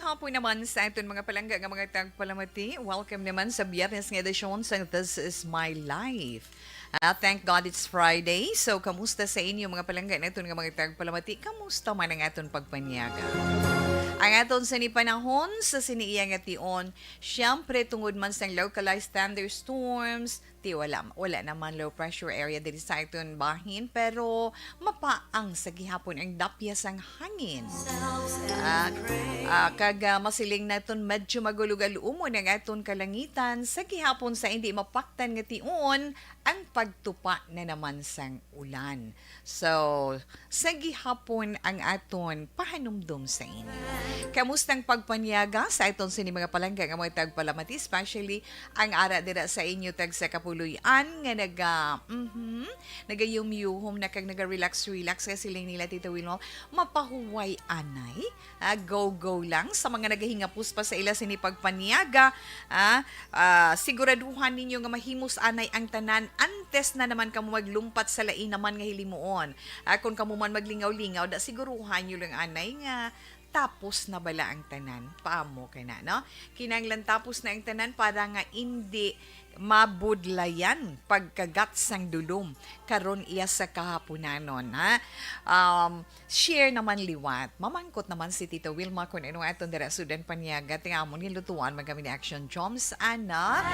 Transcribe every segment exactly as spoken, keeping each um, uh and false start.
Apo naman sa aton mga palangga nga mga tagpalamati, welcome naman sa Biyernes nga edisyon sang This Is My Life. Ah, thank God it's Friday. So, kamusta sa inyo mga palangga naton nga mga tagpalamati? Kamusta man ang aton pagpanyaga? Ang aton sini panahon sa sini iya nga tion, siyempre tungod man sang localized thunderstorms, ti wala, wala naman low pressure area diri sa aton bahin, pero mapaang sa gihapon ang dapya sang hangin. Ah, ah, kag, ah, masiling naton medyo magulog-alumon ang aton kalangitan sa gihapon sa hindi mapaktan nga tion ang pagtupa na naman sang ulan. So, sa gihapon ang aton pahanumdom sa inyo. Kamusta ang pagpanyaga sa aton sini mga palangga nga mga tagpalamati, especially ang ara dira sa inyo tag sa Kapuloy-an nga naga, mhm, nagayumyuhom na kag naga-relax-relax kay siling nila Tita Wilma, mapahuway anay. Ah, go, go lang sa mga nagahingapos pa sa ila sini pagpanyaga. Ah, ah, siguraduhan ninyo nga mahimos anay ang tanan antes na naman kamo maglumpat sa lain naman nga hilimuon. Ah, kung kamo man maglingaw-lingaw, da siguruhan nyo lang anay nga tapos na bala ang tanan. Paamo ka na, no? Kinahanglan tapos na ang tanan para nga indi mabudlayan pagkagat sang dulom karon iya sa kahapunanon, ha? Um, share naman liwat. Mamangkot naman si Tita Wilma kung ano aton dira sudan panyaga. Tingamon, gilutuan man kami ni Action Joms. Ana,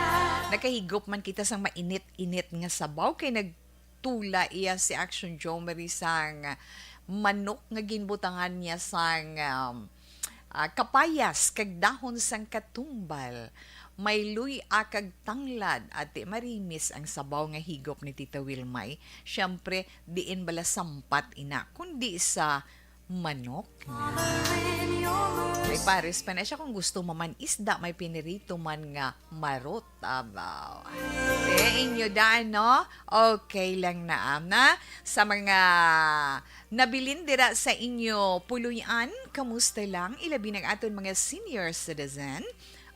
nakahigop man kita sang mainit-init nga sabaw kay nagtula iya si Action Jomery sang manok nga ginbutangan niya sang, um, ah, kapayas kag dahon sang katumbal. May luy-a kag tanglad, ati marimis ang sabaw nga higop ni Tita Wilma, eh. Siyempre, diin bala sampat ina, kundi sa manok na. May pares pa na siya kung gusto mo man isda, may pinirito man nga marot. Abaw. Eh, inyo daan, no? Okay lang na, am, na. Sa mga nabilin dira sa inyo puloy-an, kamusta lang? Ilabi ng aton mga senior citizen.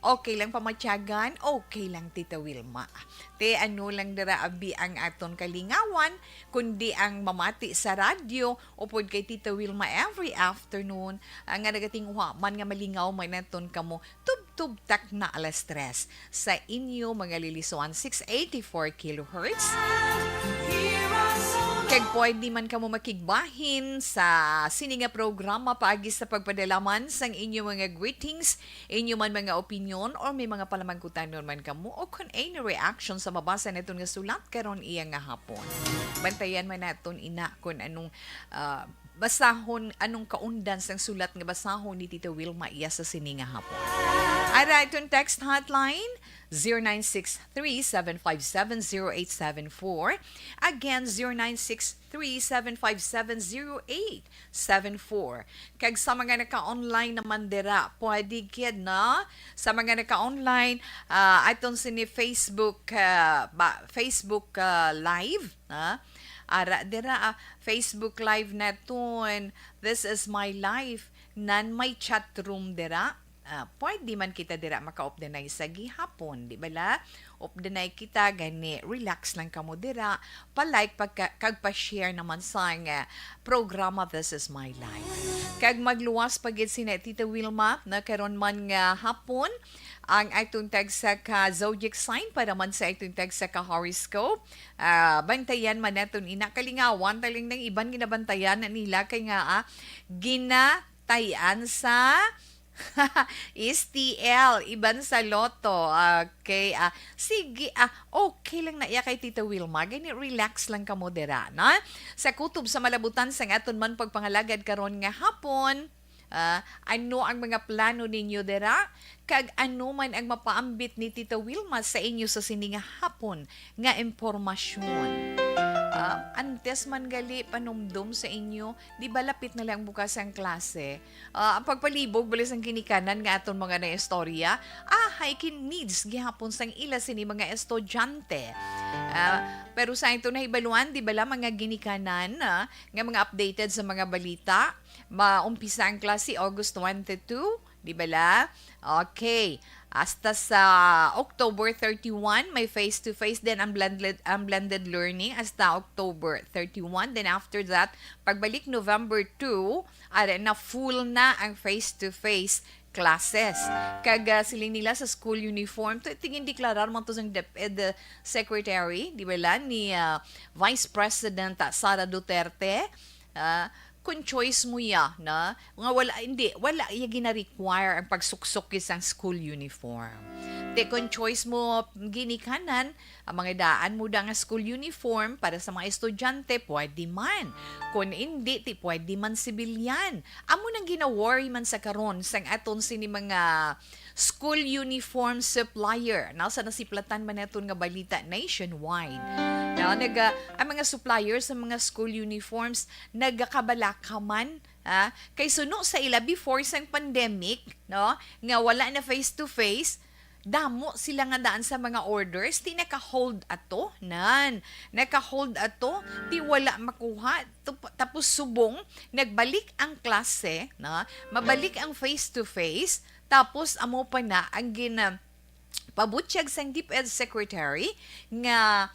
Okay lang pamatyagan, okay lang, Tita Wilma. Te, ano lang dira abi ang aton kalingawan, kundi ang mamati sa radyo, upod kay Tita Wilma every afternoon, ah, nga nagatinguha man nga malingaw man naton kamo, tubtob takna alas tres sa inyo mga lilisuan, six eighty-four kilohertz. Kag pwede man kamo makigbahin sa sini nga programa paagi sa pagpadala man sang inyo mga greetings, inyo man mga opinyon, or may mga palamangkutanon man kamo, o kon any reaction sa mabasa naton nga sulat karon iya nga hapon. Bantayan man naton ina kon anong, ah, basahon, anong kaundan sang sulat nga basahon ni Tita Wilma iya sa sini nga hapon. Ara, itong text hotline, zero nine six three, seven five seven, zero eight seven four. Again, zero nine six three, seven five seven, zero eight seven four. Kag sa mga naka-online naman dira, pwede gid na. Sa mga naka-online, ah, aton sini Facebook, ah, ba, Facebook, ah, Live, ha? Ara dira, ah, Facebook Live naton. This is my life. Nan may chat room dira. Ah, pwede man kita dira makaupdanay sa gihapon, di bala? Updanay kita gani, relax lang kamo dira. Pa-like pagka, kag pa-share naman sang, ah, programa This Is My Life. Kag magluwas pa gid sina Tita Wilma na karon man nga hapon ang atong tagsa ka zodiac sign para man sa atong tagsa ka horoscope. Ah, bantayan man naton ina, kalingawan taling nang iban ginabantayan na nila kay nga, ah, ginatay-an sa S T L, iban sa Lotto. Okay, ah, sige, ah, okay lang na iya kay Tita Wilma. Gani, relax lang kamo dira, no? Sa kutob sa malabutan sang aton man pagpangalagad karon nga hapon, ah, ano ang mga plano ninyo dira? Kag ano man ang mapaambit ni Tita Wilma sa inyo sa sini nga hapon nga impormasyon? Ah, antes man gali panumdom sa inyo, di ba lapit na lang bukas ang klase? Ah, ang pagpalibog bali sang ginikanan nga aton mga naistorya, ahay, kin-, needs gihapon sang ila sini mga estudyante. Ah, pero sa ito nahibaluan, di bala, mga ginikanan, ah, nga mga updated sa mga balita, maumpisa ang klase August twenty-two, di bala? Okay. Hasta sa October thirty-one, may face-to-face din ang blended, ang blended learning hasta October thirty-one. Then after that, pagbalik November two, ara na, full na ang face-to-face classes. Kag, ah, siling nila sa school uniform, to, tingin deklarar man to sang DepEd, ah, Secretary, di ba la, ni, ah, Vice President, ah, Sara Duterte, ah, kung choice mo ya, na, nga wala, hindi, wala ya gina-require ang pagsuksok sang school uniform. Te, kung choice mo ginikanan, ang mga daan mo da nga school uniform para sa mga estudyante, pwede man. Kung hindi, ti pwede man sibilyan. Amo nang gina-worry man sa karon sang aton sini mga school uniform supplier. Nasa nasiplatan man naton nga balita nationwide. Na, naga, ang mga supplier sa mga school uniforms nagakabalaka man, ha? Kay suno sa ila before sang pandemic, no, nga wala na face to face, damo sila nga daan sa mga orders, ti naka-hold ato, nan. Naka-hold ato, ti wala makuha. Tup-, tapos subong, nagbalik ang klase, no? Mabalik ang face to face, tapos amo pa na ang gina-, pabutyag sang DepEd Secretary nga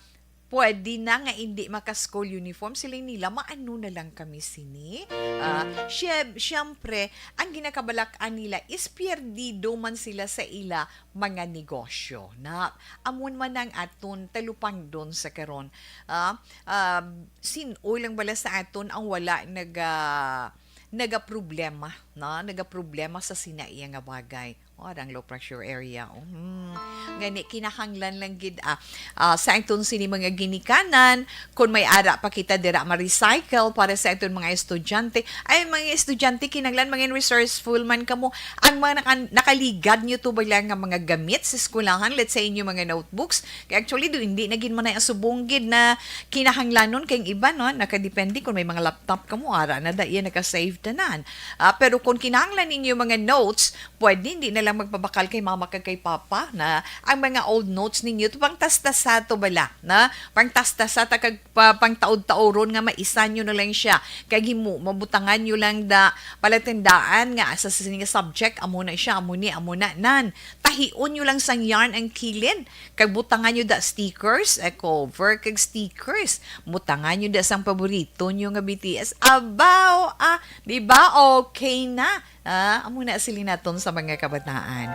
pwede na nga hindi maka-school uniform, siling nila, maano na lang kami sini? Ah, syem-, syempre, ang ginakabalak-an nila is perdido man sila sa ila mga negosyo. Na, amon man ang aton talupangdon sa karon. Ah, ah, sin-o lang bala sa aton ang wala naga-, nagaproblema, no? Nagaproblema sa sina iya nga bagay. O, arang low pressure area. Oh, hmm. Gani, kinahanglan lang gid, ah, ah, sa aton sini mga ginikanan, kung may ara pa kita dira ma-recycle para sa aton mga estudyante. Ay, mga estudyante, kinahanglan mga resourceful man kamo. Ang mga naka-, nakaligad nyo to bala nga mga gamit sa eskwelahan, let's say, inyo mga notebooks, kay actually, do, hindi na gid man ay asubong gid na kinahanglanon kay ang iba, no? Nakadepende kung may mga laptop kamo, ara na da iya naka-save tanan. Ah, pero kung kinahanglan ninyo mga notes, pwede hindi na lang magpabakal kay mama kag kay papa na ang mga old notes ninyo, to pang tastasa to bala, na pang tastasa ta kag pa, pang taod-taoron nga maisa nyo na lang siya. Kag himo, mabutangan nyo lang da palatandaan nga sa sini nga subject, amo na siya, amo ni, amo na, nan. Tahion nyo lang sang yarn ang kilid, kag butangan nyo da stickers, eh, cover, kag stickers. Butangan nyo da sang paborito nyo nga B T S. Abaw, ah, di ba? Okay na. Ah, amo na siling naton sa mga kabataan.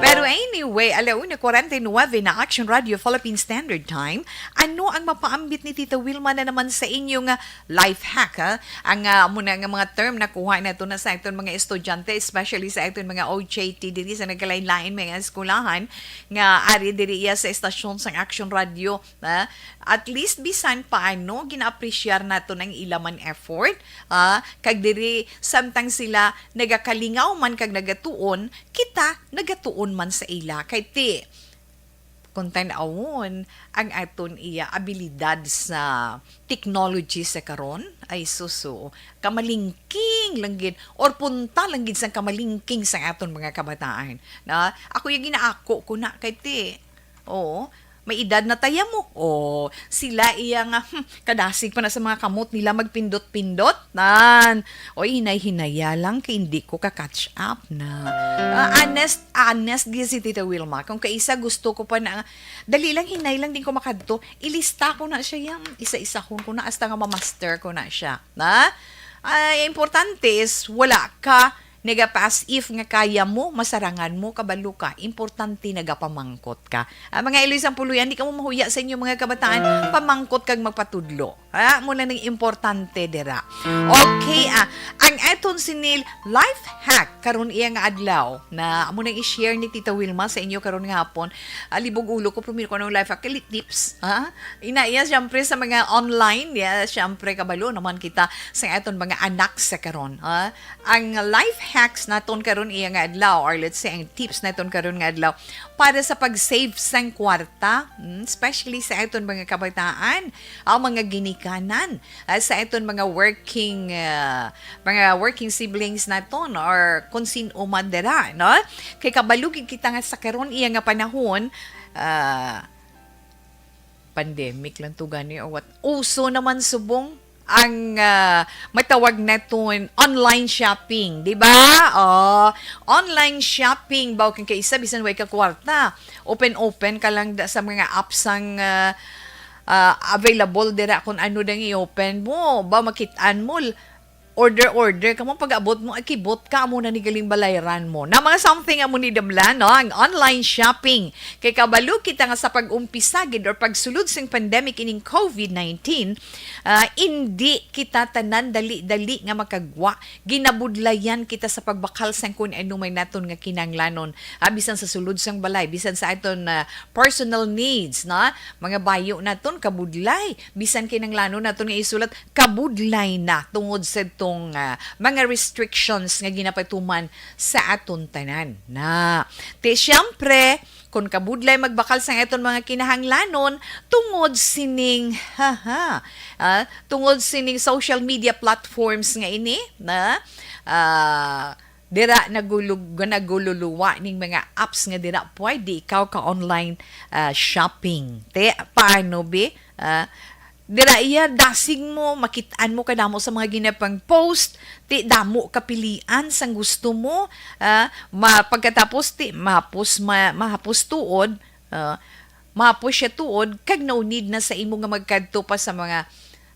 Pero anyway, ala una kwarenta y nuebe na Action Radio Philippine Standard Time. Ano ang mapaambit ni Tita Wilma na naman sa inyo nga life hack, ha? Ang, ah, amo na nga mga term nakuha nato na sa aton mga estudyante, especially sa aton mga O J T diri sa nagkalain-lain mga eskwelahan nga ari diri iya sa estasyon sang Action Radio, ha? At least bisan paano gina-appreciate naton ang ila man effort, ha? Kag diri samtang sila nagakalingaw man kag nagatuon, kita nagatuon man sa ila. Kay ti, kung tan-awon ang aton iya abilidad sa technology sa karon, ay suso, kamalingking lang gid, or punta lang gid sang kamalingking sa aton mga kabataan. Na, ako yung ginaako ko na, kay ti, oo, may edad na taya mo. O, sila iya nga, hmm, kadasig pa na sa mga kamot nila magpindot-pindot. Nan, oy, hinay-hinaya lang kay hindi ko ka-catch up na. Ah, honest, honest gyud si Tita Wilma. Kung kaisa gusto ko pa na, dali lang, hinay lang din ko makadto. Ilista ko na siya yan. Isa-isahon ko na hasta nga ma-master ko na siya. Na? Ay, importante is wala ka nagapas if nga kaya mo, masarangan mo, kabalo ka. Importante nagapamangkot ka. Ah, mga Iloy sang Puluyan, di ka mo mahuya sa inyo mga kabataan, pamangkot kag magpatudlo. Ha? Muna nang importante dira. Okay, ah, ang aton sinil life hack karon iya nga adlaw na amo nang i-share ni Tita Wilma sa inyo karon nga hapon. Ah, libog ulo ko, primero ko ng life hack, kali tips, ha? Ina iya, siyempre, sa mga online, ya, siyempre, kabalo naman kita sa aton mga anak sa karon, ha? Ang life hacks naton karon iya nga adlaw, or let's say, ang tips naton karon nga adlaw, para sa pag-save sang kwarta, mm, especially sa aton mga kabataan, ang mga ginikanan, ah, sa aton mga working, ah, mga working siblings naton, or kung sin-o man dira, no? Kay kabalo gid kita nga sa karon iya nga panahon, ah, pandemic lang to gani or what, uso naman subong ang, ah, matawag naton online shopping, di ba? Oh, online shopping, baw kang kaisa, bisan way ka kwarta, open-open ka lang da sa mga apps ang, ah, ah, available dira kung ano dang i-open mo, ba makit-an mo, l-, order-order ka mo, pag-abot mo, ay kibot ka, amo na ni galing balayran mo. Na mga something amo ni Dabla, no? Ang online shopping. Kay kabalo kita nga sa pag-umpisa gid or pagsulod sing pandemic ining covid nineteen, ah, indi kita tanan dali-dali nga makagwa. Ginabudlayan kita sa pagbakal sang kun ano may naton nga kinahanglanon. Ah, bisan sa sulod sang balay, bisan sa aton, ah, personal needs, na mga bayo naton kabudlay, bisan kinahanglanon naton nga isulat, kabudlay na tungod sa tong, ah, mga restrictions nga ginapatuman sa aton tanan. Na, ti siyempre, kung kabudlay magbakal sang aton mga kinahanglanon tungod sining, haha, ah, tungod sining social media platforms nga ini, na, ah, dira nagulug-, nagululuwa ning mga apps nga dira pwede ikaw ka online, ah, shopping. Te, paano, be? Ah, dira iya dasig mo, makit-an mo kadamo sa mga ginapang post, ti damo kapilian sang gusto mo, ah, ma-, pagkatapos ti mahapos ma-, mahapos tuod, ah, mahapos siya tuod, kag no need na sa imo nga magkadto pa sa mga,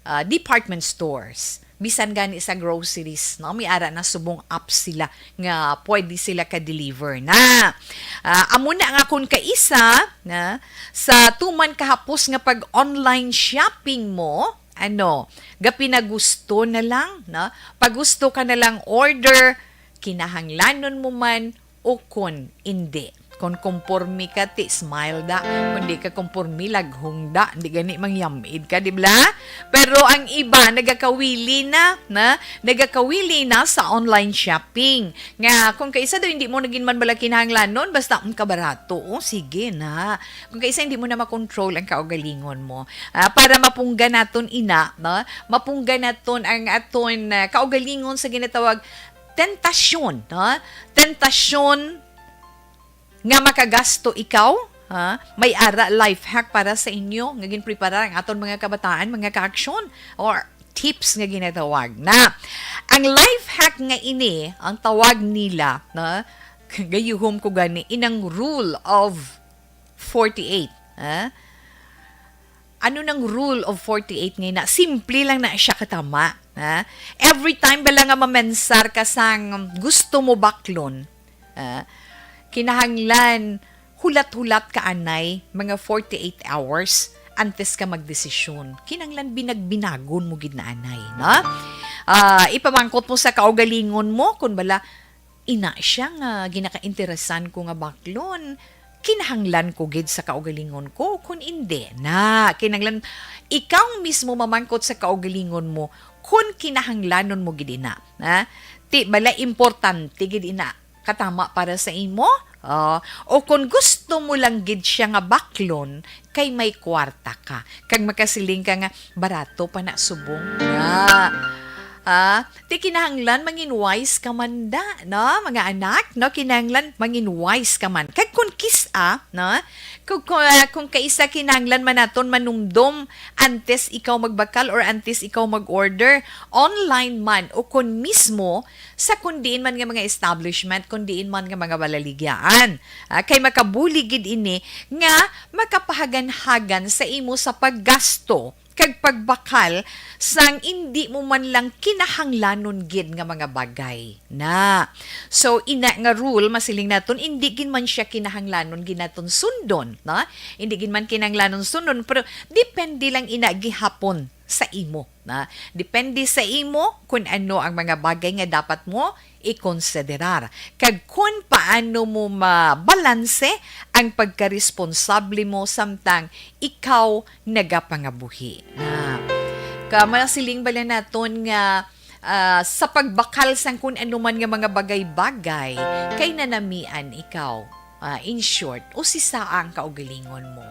ah, department stores. Bisan gani sa groceries, no? May ara na subong app sila nga pwede sila ka-deliver na. Ah, amo na nga kung kaisa, na, sa tuman kahapos nga pag-online shopping mo, ano, gapinagusto na lang, no? Pagusto ka na lang order, kinahanglanon mo man o kon indi. Kon komporme ka, ti smile da. Kon di ka komporme, laghong da. Di gani mangyamid ka, di bala? Pero ang iba, nagakawili na, na, nagakawili na sa online shopping. Nga, kung kaisa daw, hindi mo nagin man bala kinahanglanon, basta, mm, kabarato, o, sige na. Kung kaisa, hindi mo na makontrol ang kaugalingon mo. Ah, para mapungga naton ina, no? Mapungga naton ang aton, ah, kaugalingon sa ginatawag tentasyon, no? Tentasyon nga makagasto ikaw, ha? May ara life hack para sa inyo nga ginpreparar ang aton mga kabataan, mga kaaksyon, or tips nga ginatawag na. Ang life hack nga ini, ang tawag nila, no? Gayuhom ko gani, inang rule of forty-eight, ha? Ano nang rule of forty-eight nga ina? Simple lang na siya katama, ha? Every time bala nga mamensar ka sang gusto mo baklon, ah, kinahanglan hulat-hulat ka anay mga forty-eight hours antes ka magdesisyon. Kinahanglan binag-binagon mo gid na anay, no? Ah, ipamangkot mo sa kaugalingon mo kung bala ina siya nga ginakainteresan ko nga baklon, kinahanglan ko gid sa kaugalingon ko, kun indi na, kinahanglan ikaw mismo mamangkot sa kaugalingon mo kun kinahanglanon mo gid ina, ha? Ti bala importante gid ina katama para sa imo? Ah, o kun gusto mo lang gid siya nga baklon kay may kwarta ka, kag makasiling ka nga barato pa na subong na. Ah, ti kinahanglan mangin wise ka man da, no? Mga anak, no? Kinahanglan mangin wise ka man. Kag kun kis-a, no? Kung, kung, ah, kung kaisa kinahanglan man naton manumdom antes ikaw magbakal or antes ikaw mag-order, online man o kun mismo sa kun diin man nga mga establishment, kun diin man nga mga balaligyaan. Ah, kay makabulig gid ini nga makapahagan-hagan sa imo sa paggasto kag pagbakal sang indi mo man lang kinahanglanon gid nga mga bagay na. So, ina nga rule, masiling naton, indi gid man siya kinahanglanon gid naton sundon, no? Indi gid man kinahanglanon sundon, pero depende lang ina gihapon sa imo, na. Depende sa imo kun ano ang mga bagay nga dapat mo ikonsiderar, kag kun paano mo mabalanse ang pagkaresponsable mo samtang ikaw nagapangabuhi. Na, ka, masiling bala naton nga, ah, sa pagbakal sang kun ano man nga mga bagay-bagay, kay nanamian ikaw. Ah, in short, usisa ang kaugalingon mo.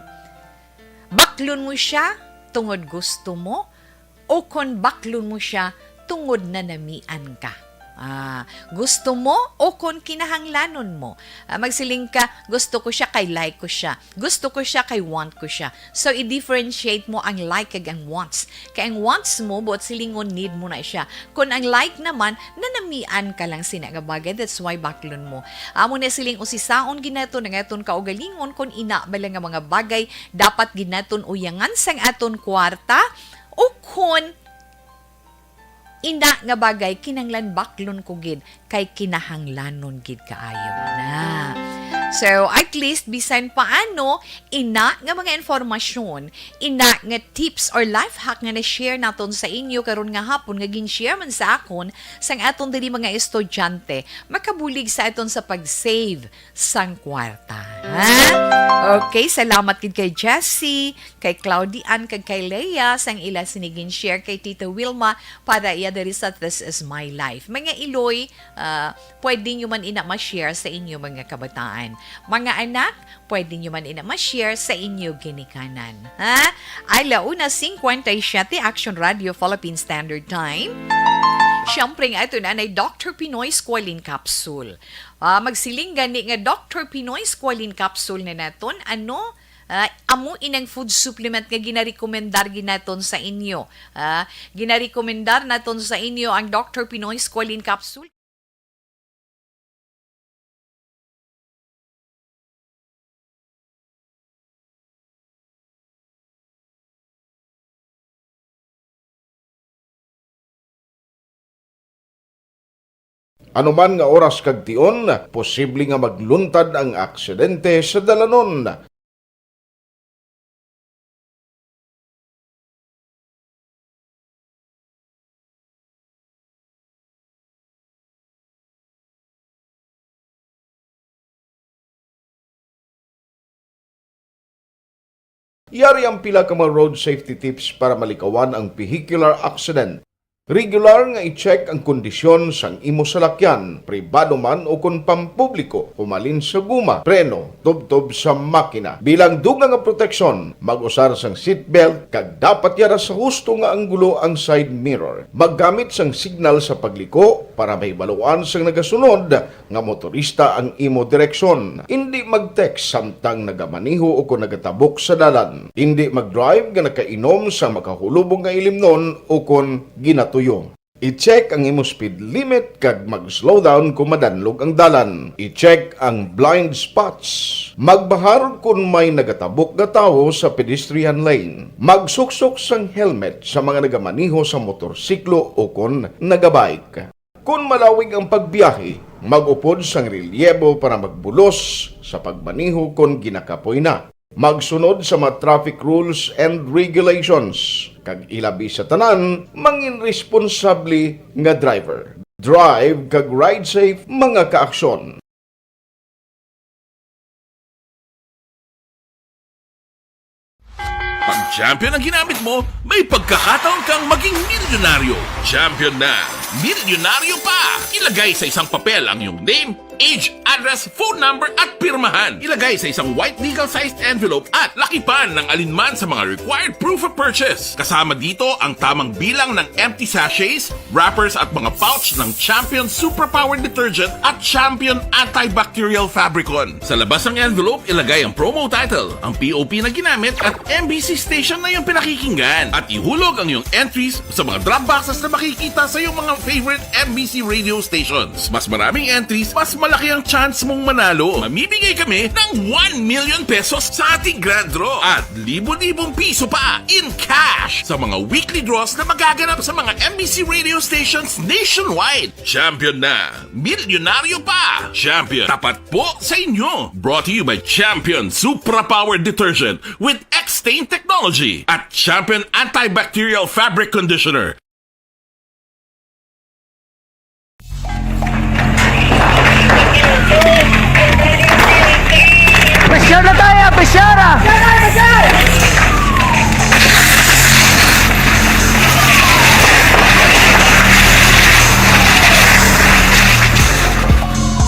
Baklon mo siya tungod gusto mo, o kon baklon mo siya tungod nanamian ka. Ah, gusto mo o kon kinahanglanon mo. Ah, magsiling ka, "Gusto ko siya kay like ko siya. Gusto ko siya kay want ko siya." So, i-differentiate mo ang like kag ang wants. Kay ang wants mo, buot silingon, need mo na siya. Kon ang like naman, nanamian ka lang sina nga bagay, that's why baklon mo. Amo na siling usisaon gid naton ang aton kaugalingon kon ina bala nga mga bagay dapat gid naton uyangan sang aton kwarta, o kon Ina nga bagay, kinahanglan baklon ko gid, kay kinahanglanon gid kaayo na. So, at least, bisan paano, ina nga mga informasyon, ina nga tips or life hack nga na-share naton sa inyo karon nga hapon, nga gin-share man sa akon sang aton diri mga estudyante, makabulig sa aton sa pag-save sang kwarta. Ha? Okay, salamat gid kay Jessie, kay Claudian, kag kay Leia sang ila sini gin-share kay Tita Wilma para iya diri sa This Is My Life. Mga iloy, ah, pwede nyo man ina ma-share sa inyo mga kabataan. Mga anak, pwede nyo man ina ma-share sa inyo ginikanan. Ha? Ala una cincuenta y siete, Action Radio Philippine Standard Time. Siyempre nga ito na nay Doctor Pinoy Squalene Capsule. Ah, magsiling gani nga Doctor Pinoy Squalene Capsule na naton, ano, ah, amo inang food supplement nga ginarekomendar ginaton sa inyo. Ah, ginarekomendar naton sa inyo ang Doctor Pinoy Squalene Capsule. Ano man nga oras kag tion, posible nga magluntad ang aksidente sa dalanon. Yari ang pila ka mga road safety tips para malikawan ang vehicular accident. Regular nga i-check ang kondisyon sang imo salakyan, pribado man o kon pampubliko, humalin sa guma, preno, tubtob sa makina. Bilang dugang nga proteksyon, mag-usar sang seatbelt kag dapat yara sa husto nga anggulo ang side mirror. Maggamit sang signal sa pagliko para mahibaluan sang nagasunod nga motorista ang imo direksyon. Indi mag-text samtang nagamaneho o kon nagatabok sa dalan. Indi mag-drive nga nakainom sang makahulubong nga ilimnon o kon ginatuyo. I-check ang imo speed limit kag mag-slow down kon madanlog ang dalan. I-check ang blind spots. Magbahar kon may nagatabok nga tawo sa pedestrian lane. Magsuksok sang helmet sa mga nagamaneho sa motorsiklo o kon nagabike. Kon malawig ang pagbiyahe, mag-upod sang relyebo para magbulos sa pagmaneho kon ginakapoy na. Magsunod sa mga traffic rules and regulations, kag ilabi sa tanan, mangin responsable nga driver. Drive kag ride safe, mga kaaksyon. Pag Champion ang ginamit mo, may pagkakataon kang maging milyonaryo. Champion na, milyonaryo pa! Ilagay sa isang papel ang iyong name, age, address, phone number, at pirmahan. Ilagay sa isang white legal-sized envelope at lakipan ng alinman sa mga required proof of purchase. Kasama dito ang tamang bilang ng empty sachets, wrappers, at mga pouch ng Champion Suprapower Detergent at Champion Antibacterial Fabricon. Sa labas ng envelope, ilagay ang promo title, ang P O P na ginamit, at M B C station na iyong pinakikinggan. At ihulog ang iyong entries sa mga drop boxes na makikita sa iyong mga favorite M B C radio stations. Mas maraming entries, mas malaki ang chance mong manalo. Mamimigay kami ng one million pesos sa ating grand draw at libo-libong piso pa in cash sa mga weekly draws na magaganap sa mga M B C radio stations nationwide. Champion na! Milyonaryo pa! Champion, tapat po sa inyo! Brought to you by Champion Supra Power Detergent with X-Stain Technology at Champion Antibacterial Fabric Conditioner. Pressure na tayo! Pressure!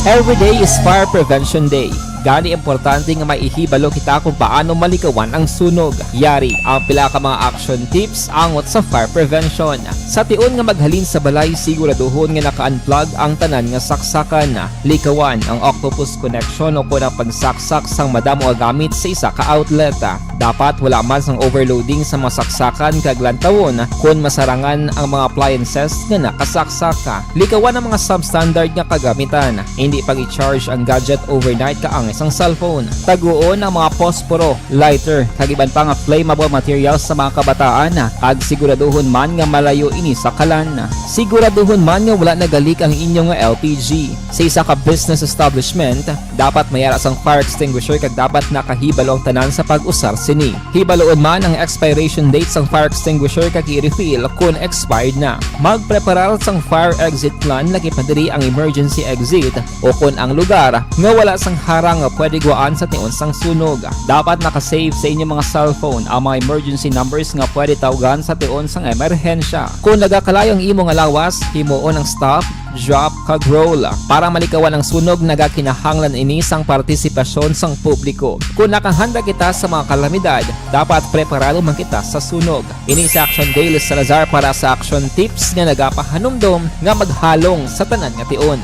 Every day is Fire Prevention Day. Gani, importante nga maihibalo kita kung paano malikawan ang sunog. Yari ang pila ka mga action tips angot sa fire prevention. Sa tion nga maghalin sa balay, siguraduhon nga naka-unplug ang tanan nga saksakan. Likawan ang octopus connection o kon ang pagsaksak sang madamo nga gamit sa isa ka outlet. Dapat wala man sang overloading sa mga saksakan kag lantawon kon masarangan ang mga appliances nga nakasaksak. Likawan ang mga substandard nga kagamitan. Indi pag-i-charge ang gadget overnight ka ang sang cellphone. Taguon ang mga posporo, lighter, kag iban pa nga flammable materials sa mga kabataan, kag siguraduhon man nga malayo ini sa kalan. Siguraduhon man nga wala nagalik ang inyo nga L P G. Sa isa ka business establishment, dapat may ara sang fire extinguisher kag dapat nakahibalo ang tanan sa pag-usar sini. Hibaluon man ang expiration date sang fire extinguisher kag i-refill kon expired na. Magpreparar sang fire exit plan, lakip na diri ang emergency exit o kon ang lugar nga wala sang harang nga pwede guwaan sa tion sang sunog. Dapat naka-save sa inyo mga cellphone ang mga emergency numbers nga pwede tawgan sa tion sang emerhensya. Kung nagakalayo ang imo nga lawas, himuon ang stop, drop, kag roll. Para malikawan ang sunog, nagakinahanglan ini sang partisipasyon sang publiko. Kung nakahanda kita sa mga kalamidad, dapat preparado man kita sa sunog. Ini si Action Dale Salazar para sa Action Tips nga nagapahanumdom nga maghalong sa tanan nga tion.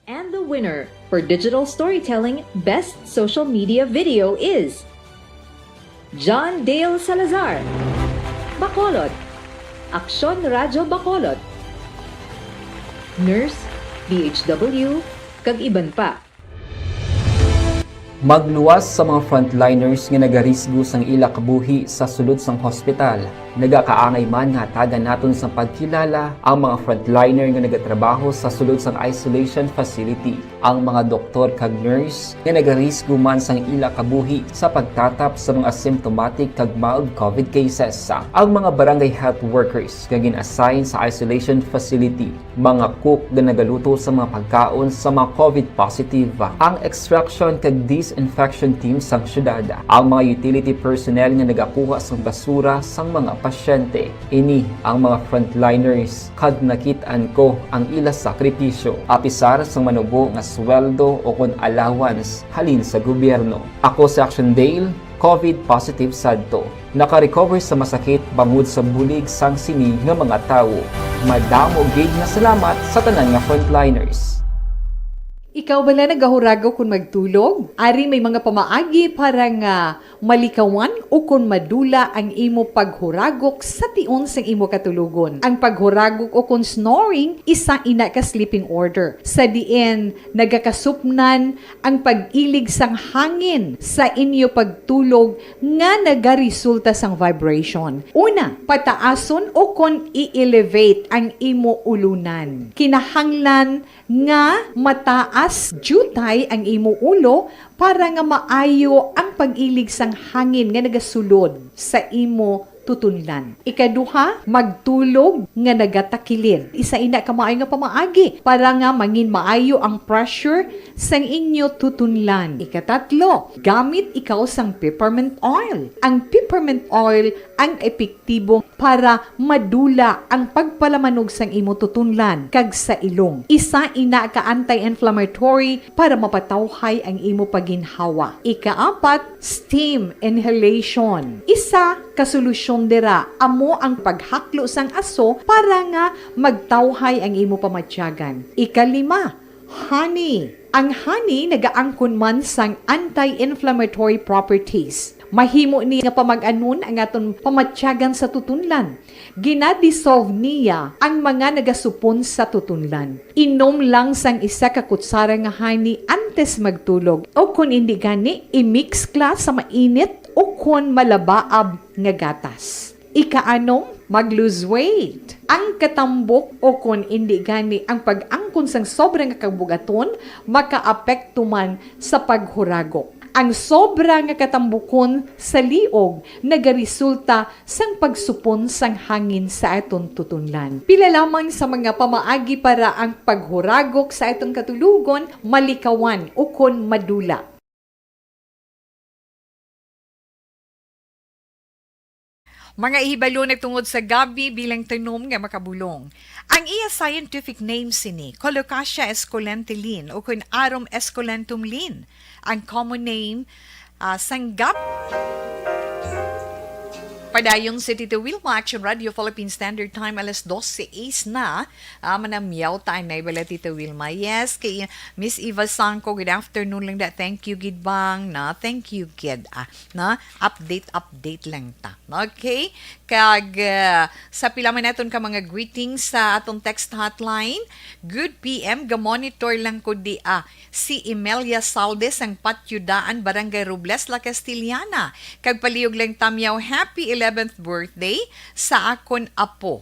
And the winner for digital storytelling best social media video is John Dale Salazar, Bacolod. Aksyon Radyo Bacolod. Nurse, D H W, kag iban pa. Magluwas sa mga frontliners nga nagarisgo sang ila kabuhi sa sulod sang hospital. Nagakaangay man nga hatagan naton sang pagkilala ang mga frontliner nga nagatrabaho sa sulod sang isolation facility, ang mga doktor kag nurse nga nagarisgo man sang ila kabuhi sa pagtatap sa mga symptomatic kag mild covid cases, ang mga barangay health workers nga gin-assign sa isolation facility, mga cook nga nagaluto sa mga pagkaon sa mga covid positive, ang extraction kag disinfection team sang syudad, ang mga utility personnel nga nagakuha sang basura sang mga pasyente. Ini ang mga frontliners, kag nakit-an ko ang ila sakripisyo, apisar sang manubo nga sweldo o kon allowance halin sa gobyerno. Ako si Action Dale, covid positive sadto. Naka-recover sa masakit bangod sa bulig sang sini nga mga tawo. Madamo gid nga salamat sa tanan nga frontliners. Ikaw bala nagahuragok kon magtulog? Ari may mga pamaagi para nga malikawan o kon madula ang imo paghuragok sa tion sang imo katulogon. Ang paghuragok o kon snoring, isa ina ka sleeping order, sa diin nagakasupnan ang pag-ilig sang hangin sa inyo pagtulog nga nagaresulta sang vibration. Una, pataason o kon i-elevate ang imo ulunan. Kinahanglan nga mataas diutay ang imo ulo para nga maayo ang pag-ilig sang hangin nga nagasulod sa imo tutunlan. Ikaduha, magtulog nga nagatakilid. Isa ina ka maayo nga pamaagi para nga mangin maayo ang pressure sang inyo tutunlan. Ikatatlo, gamit ikaw sang peppermint oil. Ang peppermint oil ang epektibo para madula ang pagpalamanog sang imo tutunlan kag sa ilong. Isa ina ka anti-inflammatory para mapatawhay ang imo paginhawa. Ikaapat, steam inhalation. Isa ka solusyon dira amo ang paghaklo sang aso para nga magtawhay ang imo pamatyagan. Ikalima, honey. Ang honey nagaangkon man sang anti-inflammatory properties. Mahimo ni nga pamag-anon ang aton pamatyagan sa tutunlan. Gina-dissolve niya ang mga nagasupon sa tutunlan. Inom lang sang isa ka kutsara nga honey antes magtulog, o kon indi gani, i-mix kla sa mainit o kon malabaab nga gatas. Ikaanom, mag-lose weight. Ang katambok o kon indi gani ang pag-angkon sang sobra nga kabug-aton makaapekto man sa paghuragok. Ang sobra nga katambukon sa liog nagaresulta sang pagsupon sang hangin sa aton tutunlan. Pila lamang sa mga pamaagi para ang paghuragok sa aton katulogon malikawan ukon madula. Mga ihibalon tungod sa gabi bilang tanom nga makabulong. Ang iya scientific name sini, Colocasia esculenta Lin, o kun Arum esculentum Lin. Ang common name, ah, sang gab-, Dayon si Tito Wilma, Action Radio Philippine Standard Time, alas dose is na. Ah, manamyaw ta anay bala, Tito Wilma. Yes, kay Miss Eva Sangko, good afternoon lang da. Thank you, gid bang, na. Thank you, gid. Ah, na, update, update lang ta. Okay? Kag, ah, sa pila man naton ka mga greetings sa aton text hotline, good P M, ga-monitor lang ko di, ah. Si Emelia Saldes ang Patyo Daan, Barangay Robles, La Castellana. Kag palihog lang tamyaw, happy eleventh birthday sa akon apo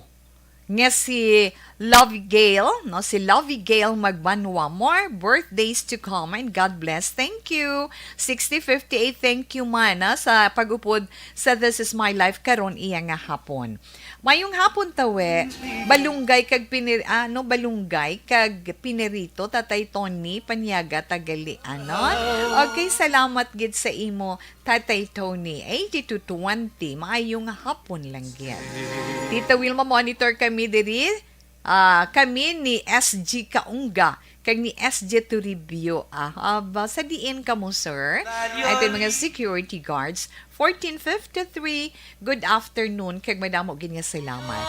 nga si Lovey Gale, no? Si Lovey Gale Magbanwa. More birthdays to come and God bless. Thank you. Sixty fifty-eight, thank you man, ah, sa pag-upod sa This Is My Life karon iya nga hapon. Mayong hapon, tawe. Balunggay kag pinir-, ano, balunggay kag pinirito, Tatay Tony Panyaga, taga Lianon. Okay, salamat gid sa imo, Tatay Tony. Eighty-two twenty, maayong hapon lang gid. Tita Wilma, monitor kami diri. Ah, kami ni S G Kaungga kag ni S J Toribio. Ah, aba, sa diin kamo, sir? Ay, ito yung mga security guards. Fourteen fifty-three, good afternoon, kag madamo gid nga salamat.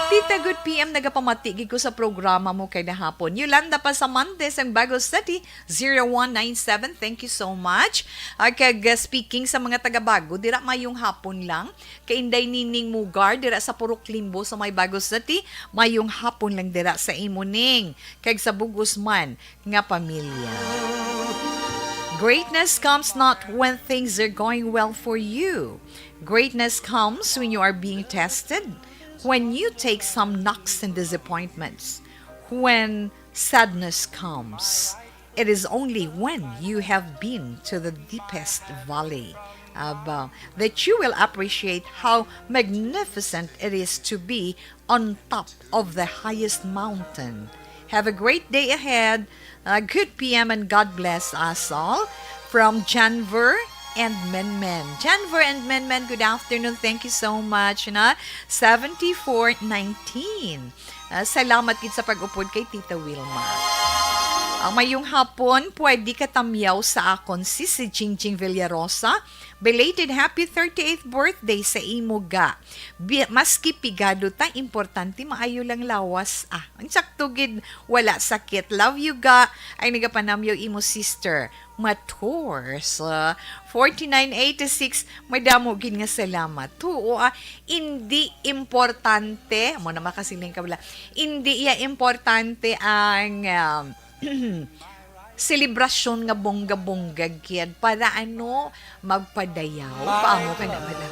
Tita, good P M, nagapamati gid ko sa programa mo kay nahapon. Yolanda Pasamantes, ang Bago City, zero one nine seven, thank you so much. Ah, kag, ah, speaking sa mga taga-Bago, dira mayong hapon lang. Kay Inday Nining Mugar, dira sa Purok Limbo sa may Bago City, mayong hapon lang dira sa imo, Ning, kag sa bug-os man nga pamilya. Greatness comes not when things are going well for you. Greatness comes when you are being tested, when you take some knocks and disappointments, when sadness comes. It is only when you have been to the deepest valley, uh, that you will appreciate how magnificent it is to be on top of the highest mountain. Have a great day ahead. Uh, good P M and God bless us all. From Janver and Menmen. Janver and Menmen, good afternoon. Thank you so much, na seventy-four nineteen. Ah, salamat gid sa pag-upod kay Tita Wilma. Ah, mayong hapon, pwede ka tamyaw sa akon, si, si Jingjing Villarosa. Belated happy thirty-eighth birthday sa imo, ga. Bi-, maski pigado ta, importante maayo lang lawas. Ah, ang sakto gid, wala sakit. Love you, ga. Ay nagapanamyaw imo sister. Mature sa forty-nine eighty-six, madamo gid nga salamat. Tuo, ah, indi importante, mo na makasiling ka wala, indi iya importante ang, um, selebrasyon nga bongga-bongga gid para ano, magpadayaw, paamo ka na bala.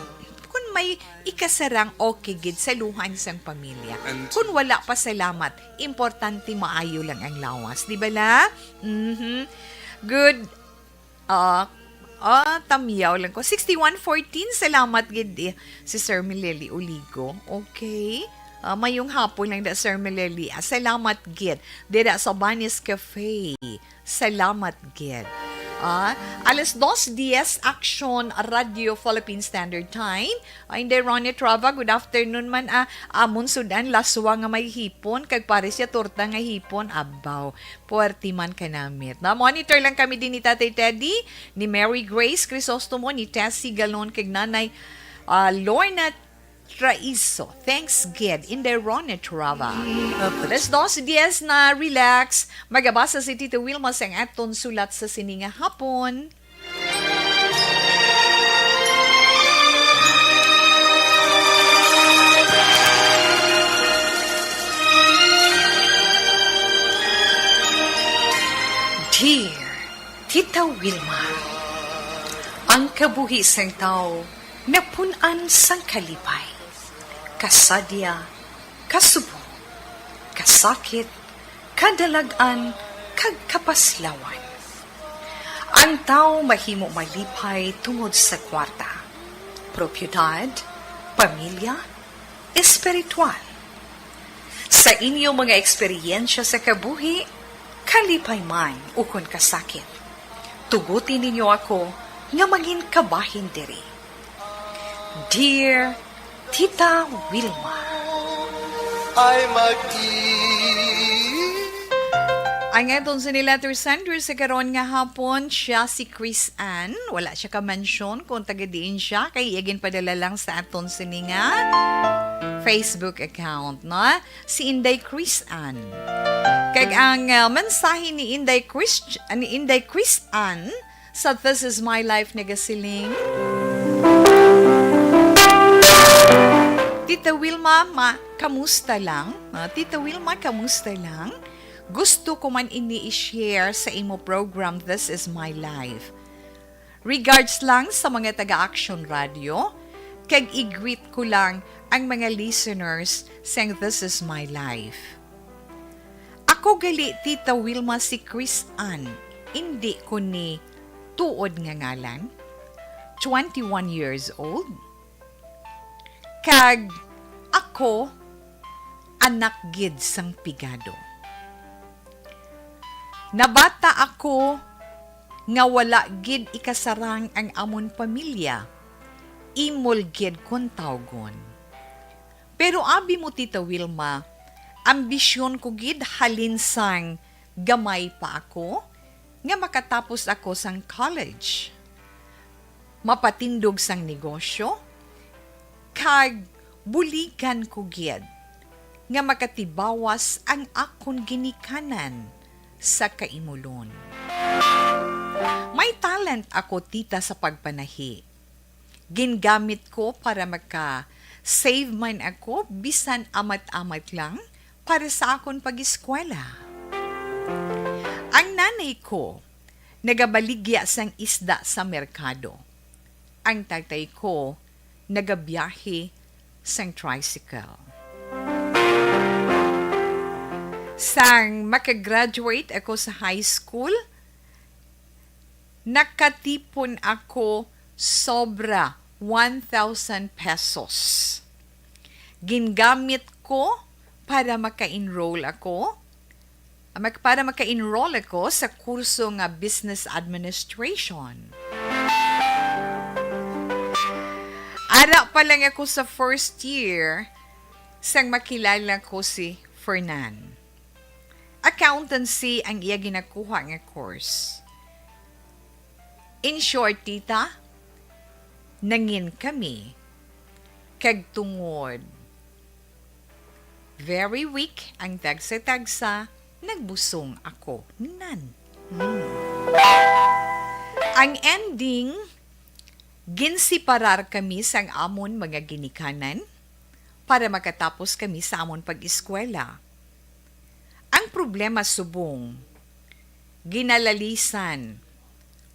Kung may ikasarang, okay gid sa luhan sang pamilya. Kung wala, pasalamat, importante maayo lang ang lawas, di ba la? Mhm. Good. Ah, ah, tamyaw lang ko. Sixty-one fourteen, salamat gid, eh, si Sir Mileli Oligo. Okay. Ah, mayong hapon lang da, Sir Mileli. Ah, salamat gid. Dira sa Banis Cafe. Salamat gid. Ah, alas dos diez, Action Radio Philippine Standard Time. Ay, hindi, Ronnie Trava, good afternoon man. Ah, amon sudan, laswa nga may hipon, kag pares ya torta nga hipon. Abaw, puwerte man ka namit. Na, monitor lang kami din ni Tatay Teddy, ni Mary Grace Crisostomo, ni Tessie Galon, kag Nanay, ah, Lorna Traiso. Thanks gid, Inday Ronnie Trava. Alas dos diez na, relax. Magabasa si Tito Wilma sang aton sulat sa sini nga hapon. Dear Tita Wilma, ang kabuhi sang tawo napun-an sang kalipay, kasadya, kasubo, kasakit, kadalag-an, kag kapaslawan. Ang tawo mahimo malipay tungod sa kwarta, propiedad, pamilya, espiritual. Sa inyo mga eksperyensya sa kabuhi, kalipay man ukon kasakit, tuguti ninyo ako nga mangin kabahin diri. Dear Tita Wilma. Ay mag-ibig. Ang aton sini letter sender sa karon nga hapon, siya si Chris Ann. Wala siya ka-mention kung taga diin siya, kay iya ginpadala lang sa aton sini nga Facebook account, no? Si Inday Chris Ann. Kag ang, ah, mensahe ni Inday Chris, ni Inday Chris Ann sa This Is My Life nagasiling, Tita Wilma, ma-, kamusta lang? Ah, Tita Wilma, kamusta lang? Gusto ko man ini i-share sa imo program, This Is My Life. Regards lang sa mga taga-Action Radio, kag i-greet ko lang ang mga listeners sang This Is My Life. Ako gali, Tita Wilma, si Chris Ann, indi ko ni tuod nga ngalan, twenty-one years old, kag ako anak gid sang pigado. Nabata ako nga wala gid ikasarang ang amon pamilya, imol gid kon tawgon. Pero abi mo, Tita Wilma, ambisyon ko gid halin sang gamay pa ako nga makatapos ako sang college, mapatindog sang negosyo, kag buligan ko gid nga makatibawas ang akon ginikanan sa kaimulon. May talent ako, tita, sa pagpanahi. Gingamit ko para maka-save man ako, bisan amat-amat lang, para sa akon pag-eskwela. Ang nanay ko nagabaligya sang isda sa merkado. Ang tatay ko nagabiyahe sang tricycle. Sang makagraduate ako sa high school, nakatipon ako sobra one thousand pesos. Gingamit ko para maka-enroll ako, mag-, para maka-enroll ako sa kurso nga business administration. Ara pa lang ako sa first year, sang makilala ko si Fernan. Accountancy ang iya ginakuha nga course. In short, tita, nangin kami, kag tungod very weak ang tagsa-tagsa, nagbusong ako nan. Hmm. Ang ending, ginsiparar kami sang amon mga ginikanan para makatapos kami sa amon pag-eskwela. Ang problema subong, ginalalisan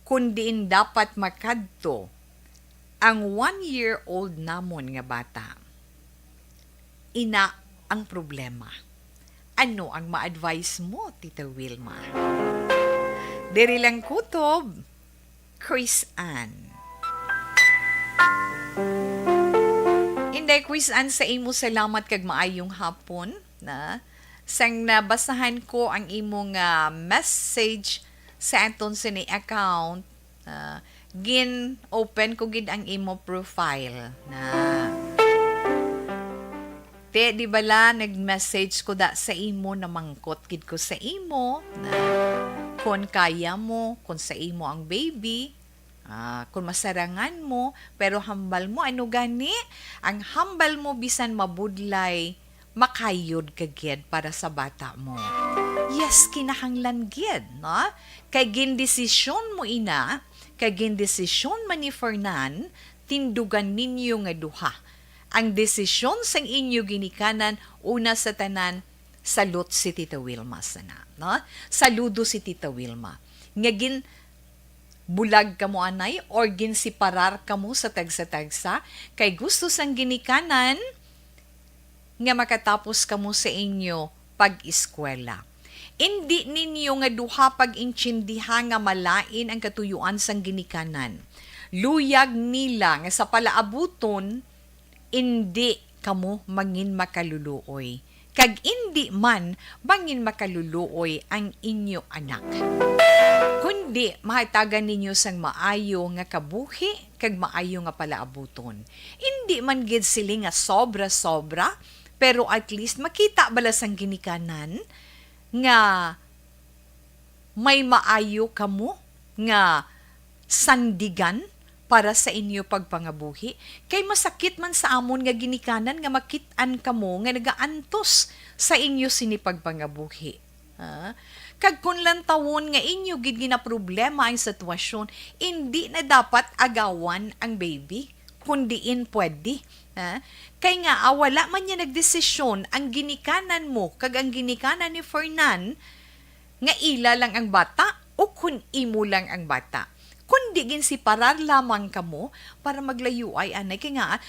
kon diin dapat makadto ang one-year-old namon nga bata. Ina ang problema. Ano ang ma-advise mo, Tita Wilma? Diri lang kutob, Chris Ann. Inday Chris Ann, sa imo salamat kag maayong hapon, na. Sang nabasahan ko ang imo nga message sa aton sini account, ah, gin-open ko gid ang imo profile, na. Te, di bala, nag-message ko da sa imo, namangkot gid ko sa imo, na, kon kaya mo, kon sa imo ang baby, ah, kon masarangan mo, pero hambal mo, ano gani? Ang hambal mo, bisan mabudlay, makayod ka gid para sa bata mo. Yes, kinahanglan gid, no? Kay gindesisyon mo ina, kay gindesisyon man ni Fernan, tindugan ninyo nga duha. Ang desisyon sang inyo ginikanan, una sa tanan, salot si Tita Wilma sana, no? Saludo si Tita Wilma. Nga gin-, bulag kamo anay or ginsiparar kamo sa tagsa-tagsa, kay gusto sang ginikanan nga makatapos kamo sa inyo pag-eskwela. Indi ninyo nga duha pag-intindiha nga malain ang katuyuan sang ginikanan. Luyag nila nga sa palaabuton, indi kamo mangin makaluluoy, kag indi man mangin makaluluoy ang inyo anak. Kundi mahatagan ninyo sang maayo nga kabuhi kag maayo nga palaabuton. Indi man gid sili nga sobra-sobra, pero at least makita bala sang ginikanan nga May maayo kamo nga sandigan para sa inyo pagpangabuhi? Kay masakit man sa amon nga ginikanan nga makit-an kamo nga nagaantos sa inyo sini pagpangabuhi. Ha? Kag kon lantawon nga inyo gid ginaproblema ang sitwasyon, indi na dapat agawan ang baby, kun diin pwede. Ha? Kay nga, ah, wala man niya nagdesisyon ang ginikanan mo kag ang ginikanan ni Fernan nga ila lang ang bata o kun imo lang ang bata. Kundi ginsiparar lamang kamo para maglayuay anay. Kay nga, ah,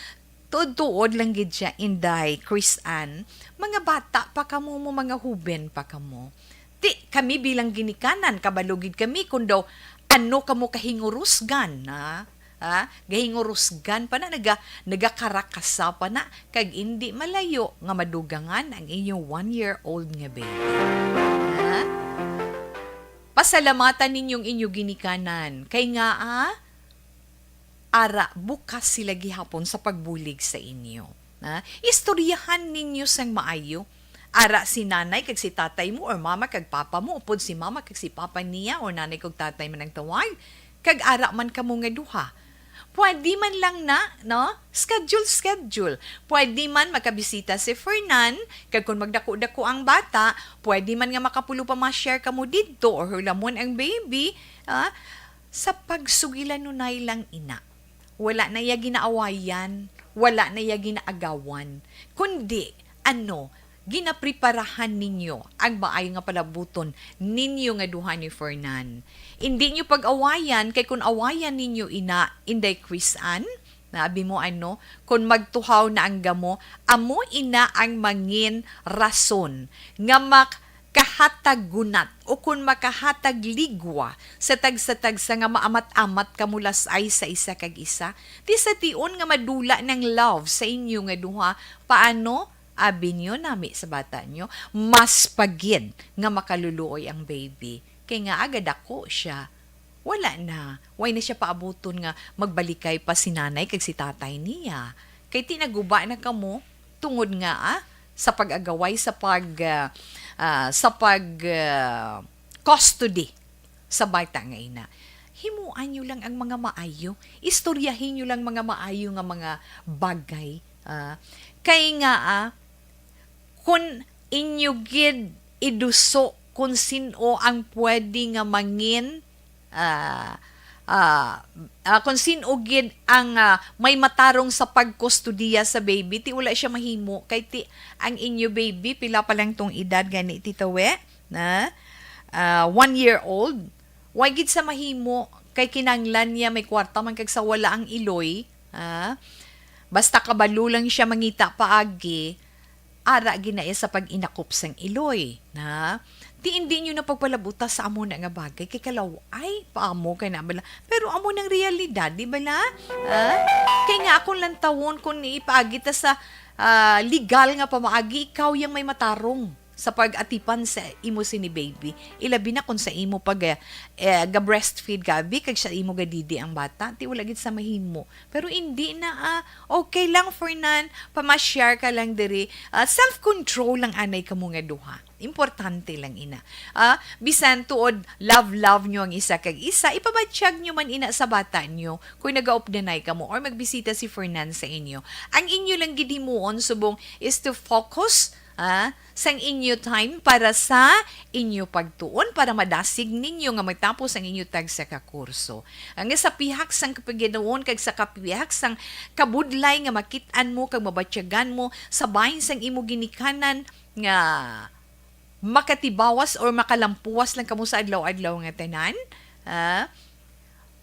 tuod-tuod lang gid siya, Inday Chris Ann. Mga bata pa kamo mo, mga huben pa kamo. Ti, kami bilang ginikanan, kabalo gid kami kung daw ano kamo kahingurusgan, ha? Ha? Gahingurusgan pa na, naga-, nagakarakasa pa na, kag indi malayo nga madugangan ang inyong one-year-old nga baby. Ha? Pasalamatan ninyong inyo ginikanan. Kay nga, ah, ara, bukas sila gihapon sa pagbulig sa inyo. Ha? Istoryahan ninyo sang maayo. Ara si nanay kag si tatay mo, or mama kag papa mo, upod si mama kag si papa niya, or nanay kag tatay man ang tawag, kag ara man kamo nga duha. Pwede man lang na, no? Schedule, schedule. Pwede man makabisita si Fernan, kag kung magdako-dako ang bata, pwede man nga makapulo pa ma-share kamo didto, or hulamon ang baby, ah, sa pagsugilanunay lang ina. Wala na iya ginaawayan, wala na iya ginaagawan, kundi, ano, ginapreparahan ninyo ang maayo nga palabuton ninyo nga duha ni Fernan. Indi nyo pag-awayan, kay kun awayan ninyo ina, Inday Chris Ann, na abi mo ano, kun magtuhaw na ang gamo, amo ina ang mangin rason nga mak-, kahatag gunat o kun makahatag ligwa sa tagsa-tagsa nga maamat-amat kamo las-ay sa isa kag isa. Ti sa tion nga madula nang love sa inyo nga duha, paano? Abi nyo nami sa bata nyo, mas pa gid nga makaluluoy ang baby. Kay nga aga dako siya. Wala na. Way na siya paabuton nga magbalikay pa si nanay kag si tatay niya. Kay ti naguba na kamo tungod nga, ah, sa pag-agaway, sa pag, ah, ah, sa pag, ah, custody sa bata nga ina. Himuan nyo lang ang mga maayo. Istoryahin nyo lang mga maayo nga mga bagay. Ah, kay nga, ah, kun inyo gid iduso kung sin-o ang pwede nga mangin, ah, ah, ah, kung sin-o gid ang, ah, may matarong sa pagkustodiya sa baby, ti wala siya mahimo. Kay ti, ang inyo baby, pila pa lang tong edad gani, Tita We? Na? Ah, one year old. Wa gid sa mahimo, kay kinanglan niya may kwarta man kag sa wala ang iloy, ha? Basta kabalo lang siya mangita paagi, ara gid na iya sa pag-inakop sang iloy, ha? Ti indi nyo na pagpalabuta sa amo na nga bagay, kay kalaw-ay pa amo kay na bala. Pero amo nang realidad, di bala? Ha? Kay nga akong lantawon kung ipaagi ta sa, ah, legal nga pamaagi, ikaw yang may matarong sa pag-atipan sa imo sini baby. Ilabi na kung sa imo pag, eh, eh, ga-breastfeed ka, abi, kag sa imo gadidi ang bata, ti wala gid sa mahimo. Pero indi na, ah, okay lang, Fernan, pamasyar ka lang diri. Ah, self-control lang anay kamo nga duha. Importante lang ina. Ah, bisan tuod love-love nyo ang isa kag isa, ipabatyag nyo man ina sa bata nyo kung nagaupdanay kamo or magbisita si Fernan sa inyo. Ang inyo lang gid himuon subong is to focus, ah, sang inyo time para sa inyo pagtuon, para madasig ninyo nga matapos ang inyo tagsa ka kurso. Ang sa pihak sang kapiginaon kag sa kapihak sang kabudlay nga makit-an mo kag mabatyagan mo sa bahin sang imo ginikanan nga makatibawas or makalampuwas lang kamo sa adlaw-adlaw nga tanan, ah,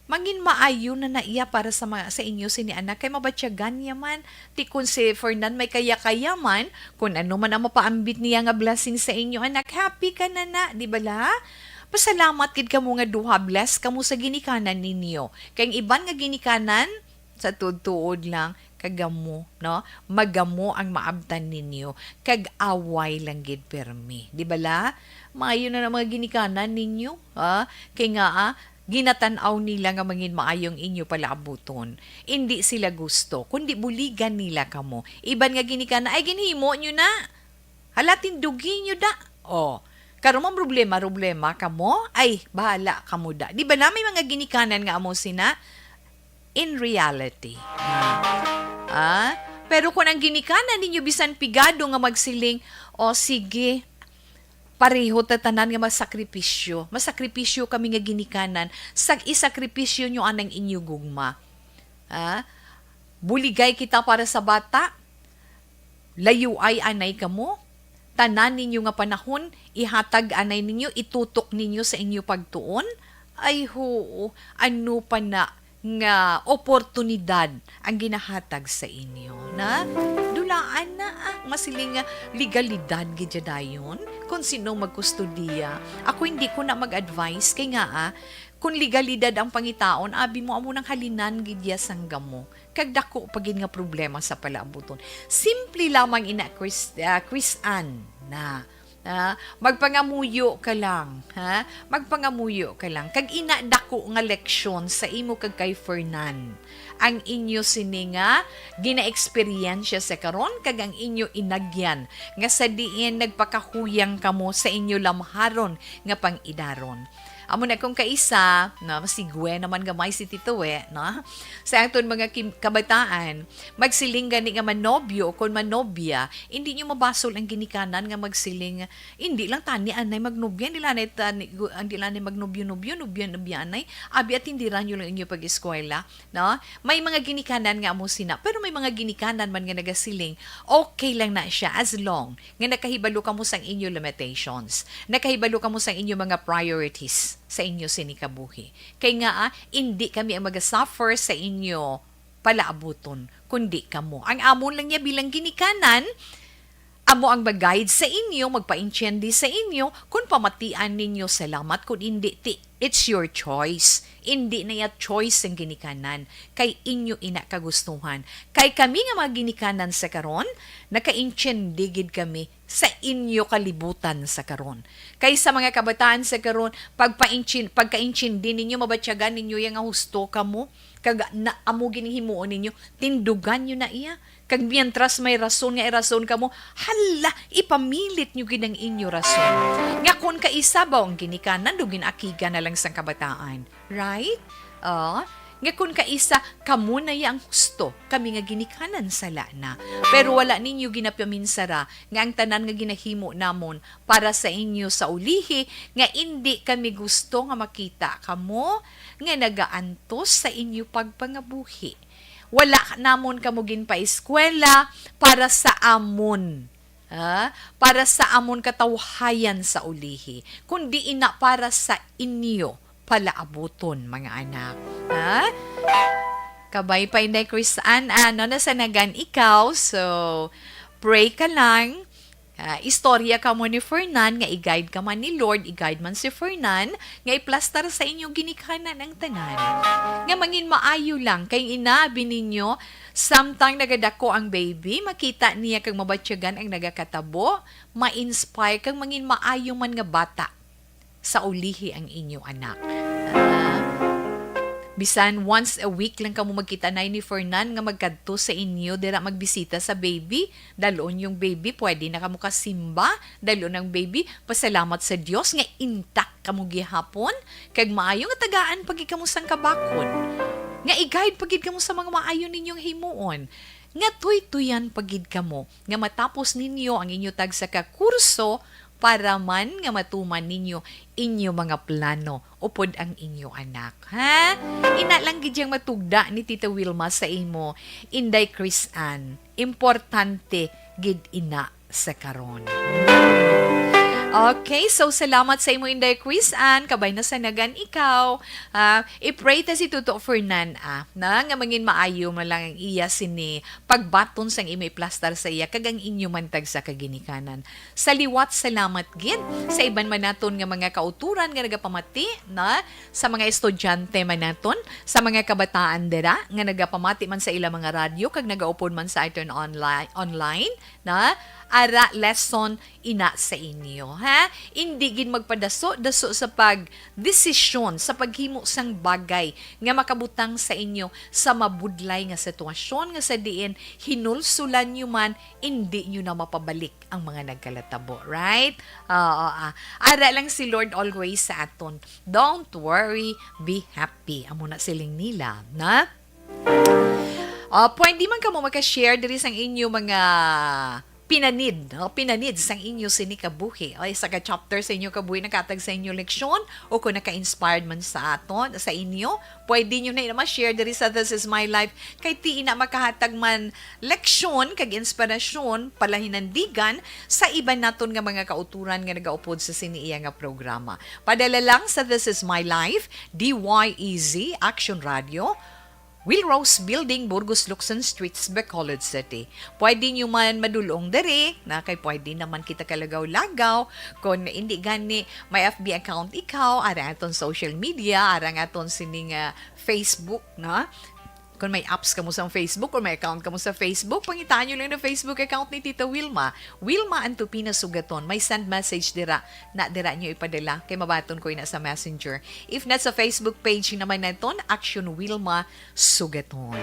mangin maayo na na iya para sa mga, sa inyo sini anak, kay mabatyagan niya man. Ti kun si Fernan may kaya-kaya man, kun ano man ang mapaambit niya nga blessing sa inyo anak, happy ka na na, di bala? Pasalamat gid kamo nga duha, bless kamo sa ginikanan ninyo. Kay ang iban nga ginikanan, sa tuod-tuod lang, kagamo, no? Magamo ang maabtan ninyo, kag away lang gid permi. Di bala? Maayo na ang mga ginikanan ninyo, ha? Kay nga, ah, ginatan-aw nila nga mangin maayo ang inyo palaabuton. Indi sila gusto, kundi buligan nila kamo. Iban nga ginikanan, ay, ginhimo nyo na. Hala, tindugi nyo da. Oh, Karon man problema, problema kamo, ay, bahala kamo da. Di ba na may mga ginikanan nga amo sina? In reality. Ah, pero kung ang ginikanan ninyo bisan pigado nga magsiling, "O sige, pareho ta tanan nga masakripisyo. Masakripisyo kami nga ginikanan. Sag isakripisyo nyo anang inyo gugma." Ah, buligay kita para sa bata. Layuay anay kamo. Tanan ninyo nga panahon, ihatag anay ninyo, itutok ninyo sa inyo pagtuon. Ay, hoo, ano pa na nga oportunidad ang ginahatag sa inyo, na? Dulaan na, ah, masiling nga legalidad gid ya dayon kung sino magkustodiya. Ako hindi ko na mag-advise kay nga, ah, kung legalidad ang pangitaon, abi mo, amo nang halinan gid ya sang gamo. Kag dako pa gid nga problema sa palaabuton. Simple lamang ina, Chris, ah, Chris Ann, na, ah, magpangamuyo ka lang, ha? Magpangamuyo ka lang. Kag ina dako nga leksyon sa imo kag kay Fernan ang inyo sini nga ginaeksperyensya sa karon kag ang inyo inagyan nga sa diin nagpakahuyang kamo sa inyo lamharon nga pang-idaron. Amo na kung kaisa, na, masigwe naman gamay si Tito, eh, no? Sa aton mga kim-, kabataan, magsiling gani nga manobyo o kon manobya, hindi nyo mabasol ang ginikanan nga magsiling, "Hindi lang tani anay magnobya, hindi lang anay tani, gu-, hindi lang anay magnobyo-nobyo, nobya-nobya anay. Abi, atindiran nyo lang inyo pag-eskwela," no? May mga ginikanan nga amo sina, pero may mga ginikanan man nga nagasiling, okay lang na siya as long nga nakahibalo kamo sang inyo limitations, nakahibalo kamo sang inyo mga priorities sa inyo sini kabuhi. Kay nga, ah, indi kami ang magasuffer sa inyo palaabuton, kundi kamo. Ang amon lang niya bilang ginikanan, amo ang mag-guide sa inyo, magpaintiende sa inyo, kung pamatian ninyo, salamat, kung indi, ti, it's your choice. Indi na ya choice ang ginikanan, kay inyo ina kagustuhan. Kay kami nga mga ginikanan sa karon, nakaintiende gid kami sa inyo kalibutan sa karon. Kay sa mga kabataan sa karon, pagpaintin-, pagkaintindi ninyo, mabatyagan ninyo ya nga husto kamo, kag na, amo gid ang himuon ninyo, tindugan nyo na iya. Kag mientras may rason nga irason kamo, hala, ipamilit nyo gid ang inyo rason. Nga kon kaisa ba ang ginikanan, do ginakiga na lang sang kabataan. Right? Ah, nga kon kaisa, kamo na ya ang husto, kami nga ginikanan sala na. Pero wala ninyo ginapaminsara nga ang tanan nga ginahimo namon para sa inyo sa ulihi, nga indi kami gusto nga makita kamo nga nagaantos sa inyo pagpangabuhi. Wala namon kamo ginpaeskwela para sa amon, ha? Para sa amon katawhayan sa ulihi, kundi ina para sa inyo palaabuton, mga anak. Ha? Kabay pa, Inday Chris Ann, ano, nasanagan ikaw. So, pray ka lang. Ah, istorya ka mo ni Fernan, nga i-guide ka man ni Lord, i-guide man si Fernan, nga iplastar sa inyong ginikanan ang tanan. Nga mangin maayo lang, kay inabi ninyo, samtang nagadako ang baby, makita niya kag mabatyagan ang nagakatabo, ma-inspire kag mangin maayo man nga bata sa ulihi ang inyo anak. Ah, bisan once a week lang kamo magkita na ni Fernan nga magkadto sa inyo, dira magbisita sa baby, dalon yung baby, pwede na kamo kasimba, dalon ang baby, pasalamat sa Dios nga intact kamo gihapon, kag maayo nga tagaan pa gid kamo sang kabakod. Nga i-guide pa gid kamo sa mga maayo ninyong himuon. Nga tuytuyan pa gid kamo, nga matapos ninyo ang inyo tagsa ka kurso, para man nga matuman ninyo inyo mga plano upod ang inyo anak. Ha? Ina lang gid yang matugda ni Tita Wilma sa imo, Inday Chris Ann. Importante gid ina sa karon. Okay, so salamat sa imo, Inday Chris Ann. Kabay na sanagan ikaw. Ah, i-pray ta si Tuto Fernan, ah, na nga mangin maayo man lang ang iya sini pagbaton sang imo iplastar sa iya kag ang inyo man tagsa ka ginikanan. Sa liwat, salamat gid sa iban man naton nga mga kauturan nga nagapamati, na, sa mga estudyante man naton, sa mga kabataan dira nga nagapamati man sa ilang mga radyo kag nagaupod man sa aton online, online, na, ara lesson ina sa inyo, ha? Indi gid magpadaso-daso sa pagdesisyon, sa paghimo sang bagay nga makabutang sa inyo sa mabudlay nga sitwasyon nga sa diin hinulsulan nyo man, indi nyo na mapabalik ang mga nagkalatabo, right? Oo, ah. Ara lang si Lord always sa aton. Don't worry, be happy. Amo na siling nila, na? Ah, pwede man kamo maka-share diri sang inyo mga pinanid, no? Pinanid sang inyo sini kabuhi. O isa ka chapter sa inyo kabuhi nakatag sa inyo leksyon o kung naka-inspired man sa aton, sa inyo, pwede nyo na ma-share diri sa This Is My Life. Kay ti ina makahatag man leksyon kag inspirasyon, palahinandigan sa iban naton nga mga kauturan nga nagaupod sa sini iya nga programa. Padala lang sa This Is My Life, D Y E Z, Action Radio, Will Rose Building, Burgos, Lukson Streets, Bacolod City. Pwede nyo man madulong diri, na kay pwede naman kita kalagaw-lagaw. Kung hindi gani, may F B account ikaw, ara aton social media, ara nga aton sining, ah, Facebook, na? Kung may apps kamo sa Facebook or may account kamo sa Facebook, pangitaan nyo lang na Facebook account ni Tita Wilma. Wilma Antupina Sugaton. May send message dira. Na dira nyo ipadala. Kay mabaton ko ina sa Messenger. If not sa Facebook page naman naton, Action Wilma Sugaton.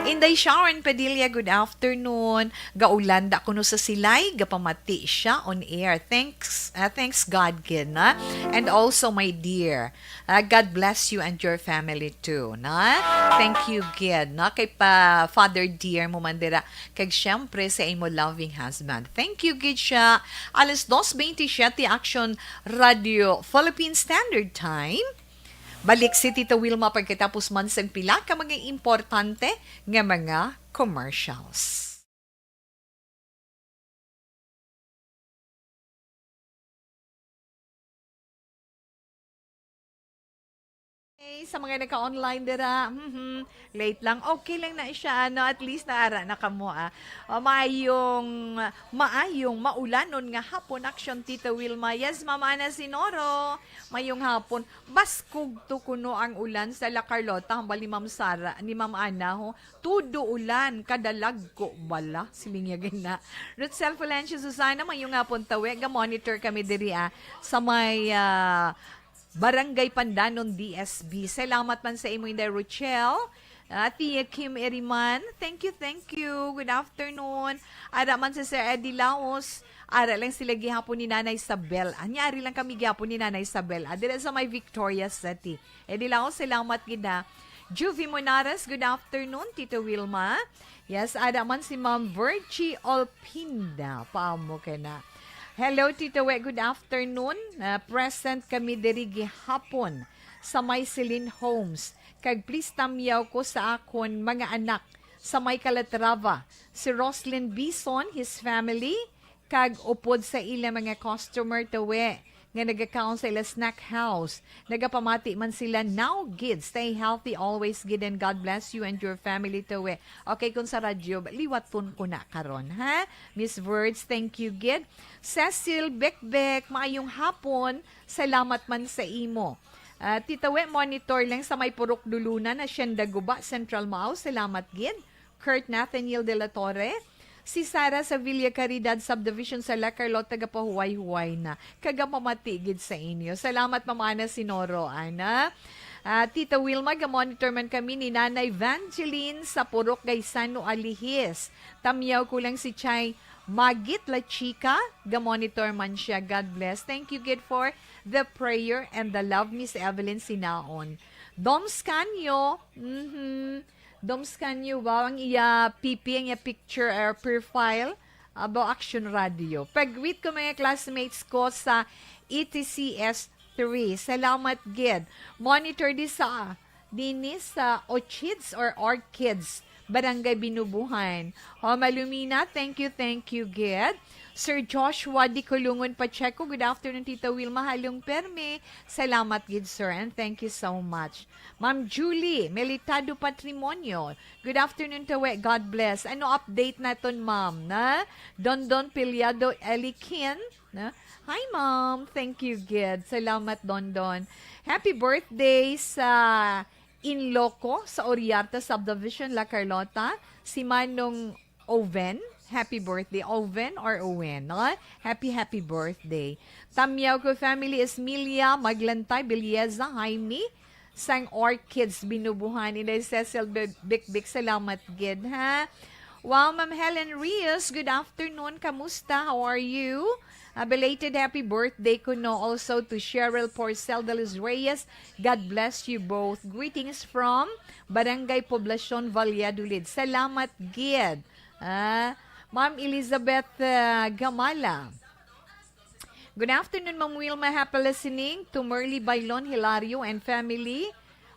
Inday Sharon Padilla, good afternoon. Gaulanda kuno sa Silay, gapamati siya on air. Thanks, ah, thanks God gid, na? And also, my dear, ah, God bless you and your family too, na? Thank you gid, na? Kay pa Father dear mo man dira, kag syempre sa imo loving husband. Thank you gid siya. Alas dos veintisiete, Action Radio Philippine Standard Time. Balik si Tita Wilma pagkatapos man sang pila ka mga importante nga mga commercials. Okay, sa mga naka-online dira, mhm, late lang. Okay lang na siya, ano, at least naara na kamo, ah. O, maayong, maayong maulanon nga hapon, Action Tita Wilma. Yes, Ma'am Ana Sinoro, mayong hapon. Baskog to kuno ang ulan sa La Carlota, hambal ni Ma'am Sara, ni Ma'am Ana, ho. Tudo ulan, kadalagko bala, siling niya gina. Rutsel Valencia Susana, mayong hapon, tawe, ga-monitor kami diri, ah, sa may, ah, Barangay Pandanon, D S B. Salamat man sa imo, Inday Rochelle. Ah, Tia Kim Eriman, thank you, thank you. Good afternoon. Ara man si Sir Eddie Laos. Ara lang sila gihapon ni Nanay Isabel. Anya, ari lang kami gihapon ni Nanay Isabel. Ah, dira sa may Victoria City. Eddie Laos, salamat gid, ha. Juvie Monares, good afternoon, Tito Wilma. Yes, ara man si Ma'am Virgie Olpinda. Paamo ka na. Hello, Tito We, good afternoon. Ah, present kami diri gihapon sa may Celine Homes. Kag please tamyaw ko sa akon mga anak sa may Calatrava, si Roslyn Bison, his family, kag upod sa ila mga customer, tawe, nga nagakaon sa ila snack house. Nagapamati man sila, "Now, gid, stay healthy always, gid, and God bless you and your family, tawe." Okay, kung sa radyo, liwaton ko na karon, ha? Miss Words, thank you, gid. Cecil Bekbek, maayong hapon. Salamat man sa imo. Ah, Tita We, monitor lang sa may Purok Dulunan, Hacienda Guba, Central Mao. Salamat gid. Kurt Nathaniel de la Torre, si Sara sa Villa Caridad Subdivision sa La Carlota, gapahuway-huway na. Kagapamati gid sa inyo. Salamat, Ma'am Ana Sinoro, ana. Ah, Tita Wilma, ga-monitor man kami ni Nanay Vangeline sa Purok Gaisano, Alihis. Tamyaw ko lang si Chay Magit La Chica, ga-monitor man siya. God bless. Thank you, gid, for the prayer and the love, Miss Evelyn Sinaon. Doms Canyo, mhm. Doms Canyo, wow, ang iya P P, ang iya picture or profile, about Action Radio. Pag-greet ko mga classmates ko sa E T C S three. Salamat, gid. Monitor di sa, dini sa Orchids or Orchids, Barangay Binubuhan. O, Malumina, thank you, thank you, gid. Sir Joshua Di Colungon Pacheco, good afternoon, Tita Wilma. Halong permi. Salamat, gid, sir, and thank you so much. Ma'am Julie Melitado Patrimonio, good afternoon, tawe. God bless. Ano update naton, ma'am, na? Dondon Piliado Elikin, na? Hi, ma'am. Thank you, gid. Salamat, Dondon. Happy birthday sa in-law ko sa Oriarta Subdivision, La Carlota, si Manong Oven. Happy birthday, Oven or Owen, no? Happy, happy birthday. Tamyaw ko family, Esmilia, Maglantay, Belleza, Jaime, sang Orchids, Binubuhan, Inday Cecil Bi-, Bikbik, salamat gid, ha? Wow, Ma'am Helen Rios, good afternoon, kamusta? How are you? A belated happy birthday kuno also to Cheryl Porcel de los Reyes. God bless you both. Greetings from Barangay Poblacion, Valladolid. Salamat gid. Ah, Ma'am Elizabeth, ah, Gamala. Good afternoon, Ma'am Wilma. Happy listening to Merly Bailon Hilario and family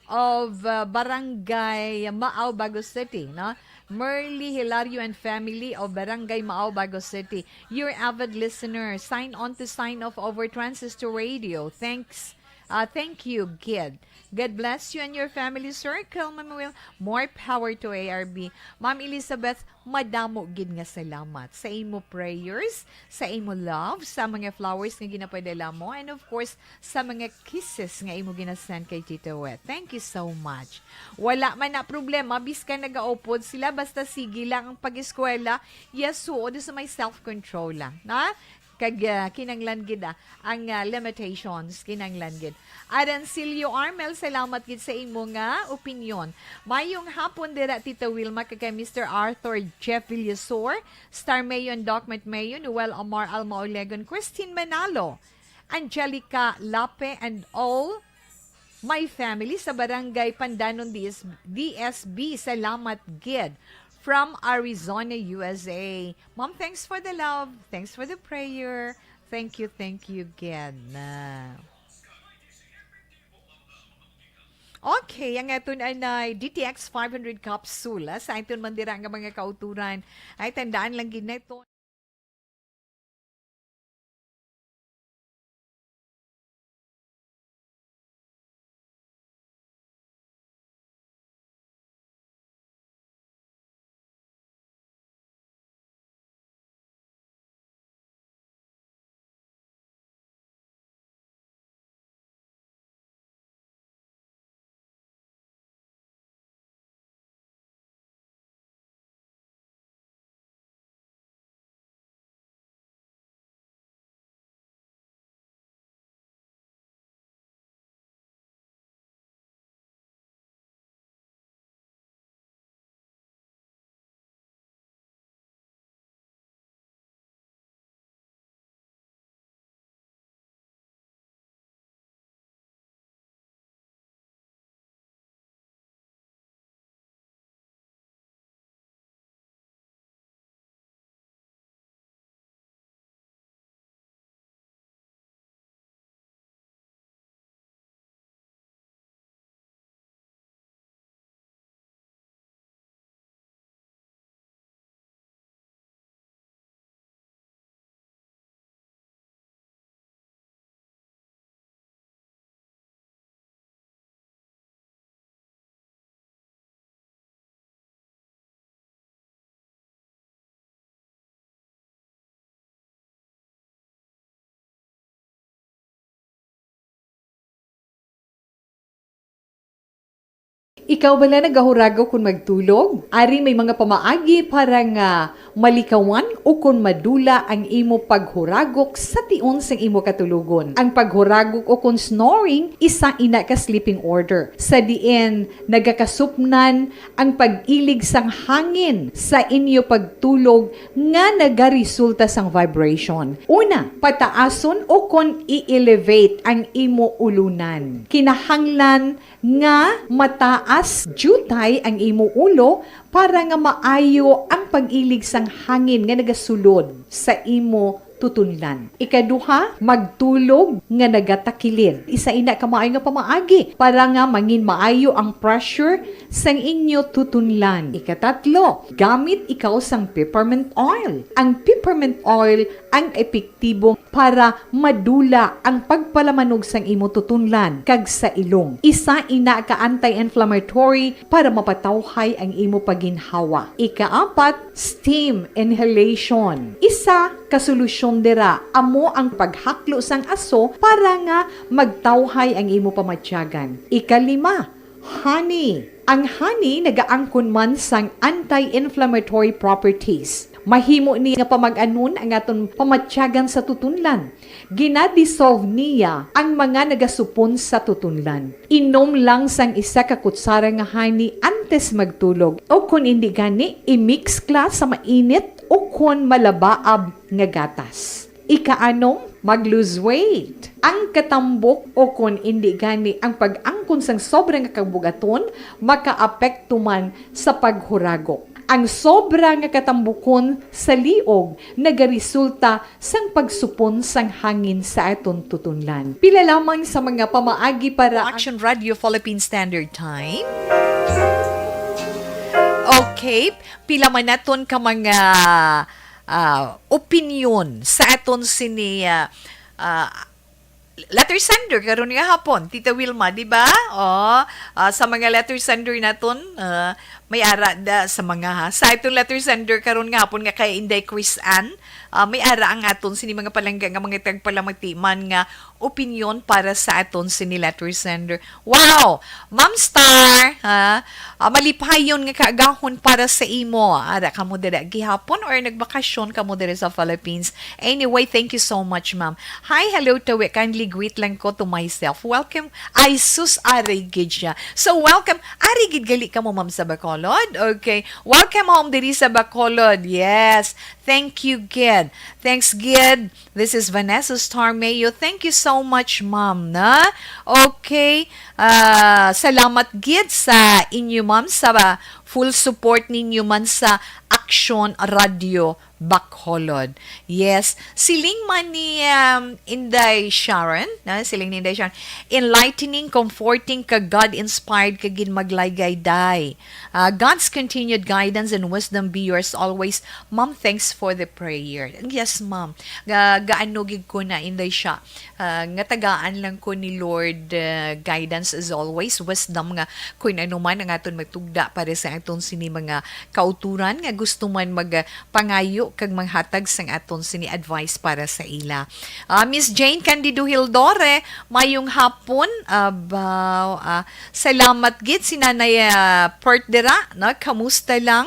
of, uh, Barangay Maao, Bago City, no? Merly Hilario and family of Barangay Maao, Bago City. Your avid listener. Sign on to sign off over Transistor Radio. Thanks. Uh, thank you, Gid. God bless you and your family circle, Ma'am Will. More power to A R B. Ma'am Elizabeth, madamo gid nga salamat sa imo prayers, sa imo love, sa mga flowers nga ginapadala mo, and of course, sa mga kisses nga imo ginasend kay Tito Wet. Thank you so much. Wala man na problema, bisan nagaupod sila, basta sige lang ang pag-eskwela, yes, suod sa may self-control lang, na? Kag, ah, kinanglan gid, ah, ang, ah, limitations, kinanglan gid. Arancilio Armel, salamat gid sa imo nga opinyon. Mayong hapon dira, Tita Wilma, kag kay Mister Arthur Jeff Villasor, Star Mayon, Doc Matt Mayon, Noel Amar, Alma Olegon, Christine Manalo, Angelica Lape, and all my family sa Barangay Pandanon, D S, D S B. Salamat gid. From Arizona, U S A. Ma'am, thanks for the love. Thanks for the prayer. Thank you, thank you gid. Okay, ang aton anay D T X five hundred capsule, ah, sa aton man dira nga mga kauturan. Ay, tandaan lang gid na ito. Ikaw bala nagahuragok kon magtulog? Ari may mga pamaagi para nga malikawan o kon madula ang imo paghuragok sa tion sang imo katulogon. Ang paghuragok o kon snoring, isa ina ka sleeping order, sa diin nagakasupnan ang pag-ilig sang hangin sa inyo pagtulog nga nagaresulta sang vibration. Una, pataason o kon i-elevate ang imo ulunan. Kinahanglan nga mataas diutay ang imo ulo para nga maayo ang pag-ilig sang hangin nga nagasulod sa imo tutunlan. Ikaduha, magtulog nga nagatakilid. Isa ina ka maayo nga pamaagi para nga mangin maayo ang pressure sang inyo tutunlan. Ikatatlo, gamit ikaw sang peppermint oil. Ang peppermint oil ang epektibo para madula ang pagpalamanog sang imo tutunlan kag sa ilong. Isa ina ka anti-inflammatory para mapatawhay ang imo pagginhawa. Ikaapat, steam inhalation. Isa ka solusyon dira amo ang paghaklo sang aso para nga magtawhay ang imo pamatyagan. Ikalima, honey. Ang honey nagaangkon man sang anti-inflammatory properties. Mahimo ni nga pamag-anon ang aton pamatyagan sa tutunlan. Gina-dissolve niya ang mga nagasupon sa tutunlan. Inom lang sang isa ka kutsara nga honey antes magtulog, o kon indi gani, i-mix kla sa mainit o kon malabaab nga gatas. Ikaanom, mag-lose weight. Ang katambok o kon indi gani ang pag-angkon sang sobra nga kabugaton makaapekto man sa paghuragok. Ang sobra nga katambukon sa liog nagaresulta sang pagsupon sang hangin sa aton tutunlan. Pila lamang sa mga pamaagi para Action Radio Philippine Standard Time. Okay, pila man naton ka mga ah, opinyon sa aton sini ah, ah, letter sender karon nga hapon, Tita Wilma, di ba? Oh, ah, sa mga letter sender naton, ah, may ara da sa mga ha. Sa aton letter sender karon nga hapon nga kay Inday Chris Ann, ah, may ara ang aton sini mga palangga nga mga tagpalamati man nga opinyon para sa aton sini letter sender. Wow! Ma'am Star, ha? Ah, malipayon nga kaagahon para sa imo. Ara kamo dira gihapon or nagbakasyon kamo diri sa Philippines? Anyway, thank you so much, ma'am. Hi, hello, Tawi. Kindly greet lang ko to myself. Welcome. Ay, sus, ari gid siya. So, welcome. Ari gid gali kamo, ma'am, sa Bacolod. Okay. Welcome home diri sa Bacolod. Yes. Thank you, gid. Thanks, gid. This is Vanessa Starmayo. Thank you so much, ma'am, na. Okay. Ah, salamat gid sa inyo, ma'am, sa full support ninyo man sa Action Radio Bacolod. Yes, siling man ni, um, Inday Sharon, na, siling ni Inday Sharon, enlightening, comforting, kag God-inspired, kag ginmaglaygay, day. Ah, God's continued guidance and wisdom be yours always. Ma'am, thanks for the prayer. Yes, ma'am. Ga gaano gid ko na, Inday, siya, ah, nga tagaan lang ko ni Lord, ah, guidance as always, wisdom nga kung ano man ang aton matugda para sa aton sini mga kauturan nga gusto man mag, ah, pangayo kag manghatag sang aton sini advice para sa ila. Ah, Miss Jane Candido Hildore, mayong hapon. Abaw, ah, salamat gid si Nanay, ah, Pert dira, no? Kamusta lang?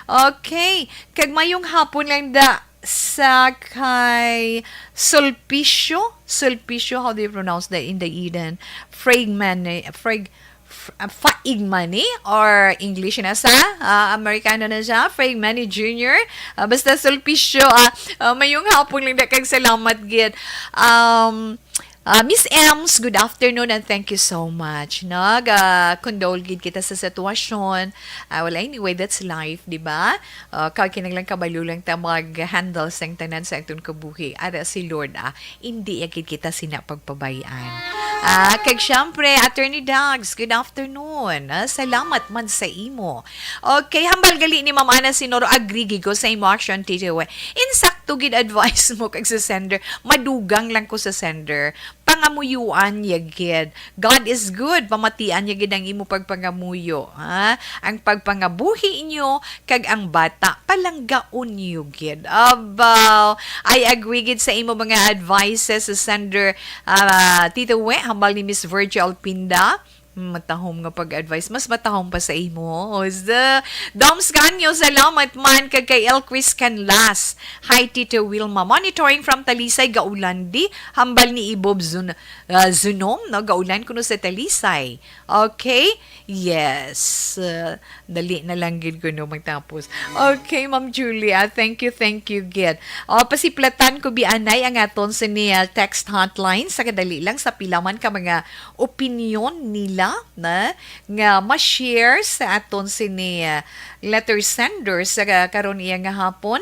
Okay. Kag mayong hapon lang da sa kay Sulpicio. Sulpicio, how do you pronounce that in the Eden? Fragmani, frag, f-, ah, Faigmani, or English na sa, ah, Amerikano na siya, Fragmani Junior. Ah, basta Sulpicio, ah, ah, mayong hapon lang da kag salamat gid. Um, ah, Miss Ems, good afternoon and thank you so much. Nag, ah, condole gid kita sa sitwasyon. Ah, well, anyway, that's life, di ba? Ah, kag kinahanglan kabalo lang ta mag-handle sang tanan sa aton kabuhi. Ara si Lord, ah, indi ya gid kita sina pagpabay-an. Ah, kag syempre, Attorney Dags, good afternoon. Ah, salamat man sa imo. Okay, hambal gali ni Ma'am Ana Sinoro, agree gid ko sa imo action, Tito. Insakto gid advice mo kag sa sender. Madugang lang ko sa sender. Pangamuyuan ya gid. God is good. Pamatian ya gid ang imo pagpangamuyo, ha? Ang pagpangabuhi inyo kag ang bata, palanggaon niyo gid. Abaw, I agree gid sa imo mga advices, sender, ah, Tito We, hambal ni Miss Virgil Pinda. Hmm, matahom nga pag-advise. Mas matahom pa sa imo. O, sa Doms Ganyo, salamat man kag kay Elquis Canlas. Hi, Tito Wilma. Monitoring from Talisay, Gaulandi. Hambal ni Ibob Zun-, ah, Zunom, no? Gaulan kuno sa Talisay. Okay? Yes. Uh, dali na lang gid kuno magtapos. Okay, Ma'am Julia. Thank you, thank you, gid. O, pasiplatan ko bi anay ang aton sini, ah, text hotline. Sa kadali lang, sa pila man ka mga opinyon nila na nga ma-share sa aton sini, ah, letter sender sa ka-, karon iya nga hapon.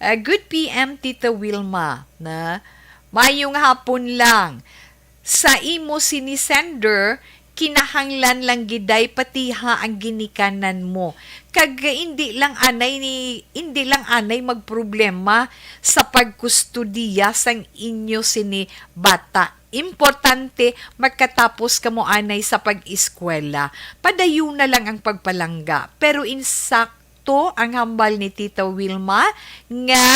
Ah, good P M, Tita Wilma, na mayong hapon lang. Sa imo sini sender, kinahanglan lang giday patiha ang ginikanan mo. Kag indi lang anay ni, indi lang anay magproblema sa pagkustodiya sang inyo sini bata. Importante, makatapos kamo anay sa pag-eskwela. Padayon na lang ang pagpalangga. Pero insakto ang hambal ni Tita Wilma nga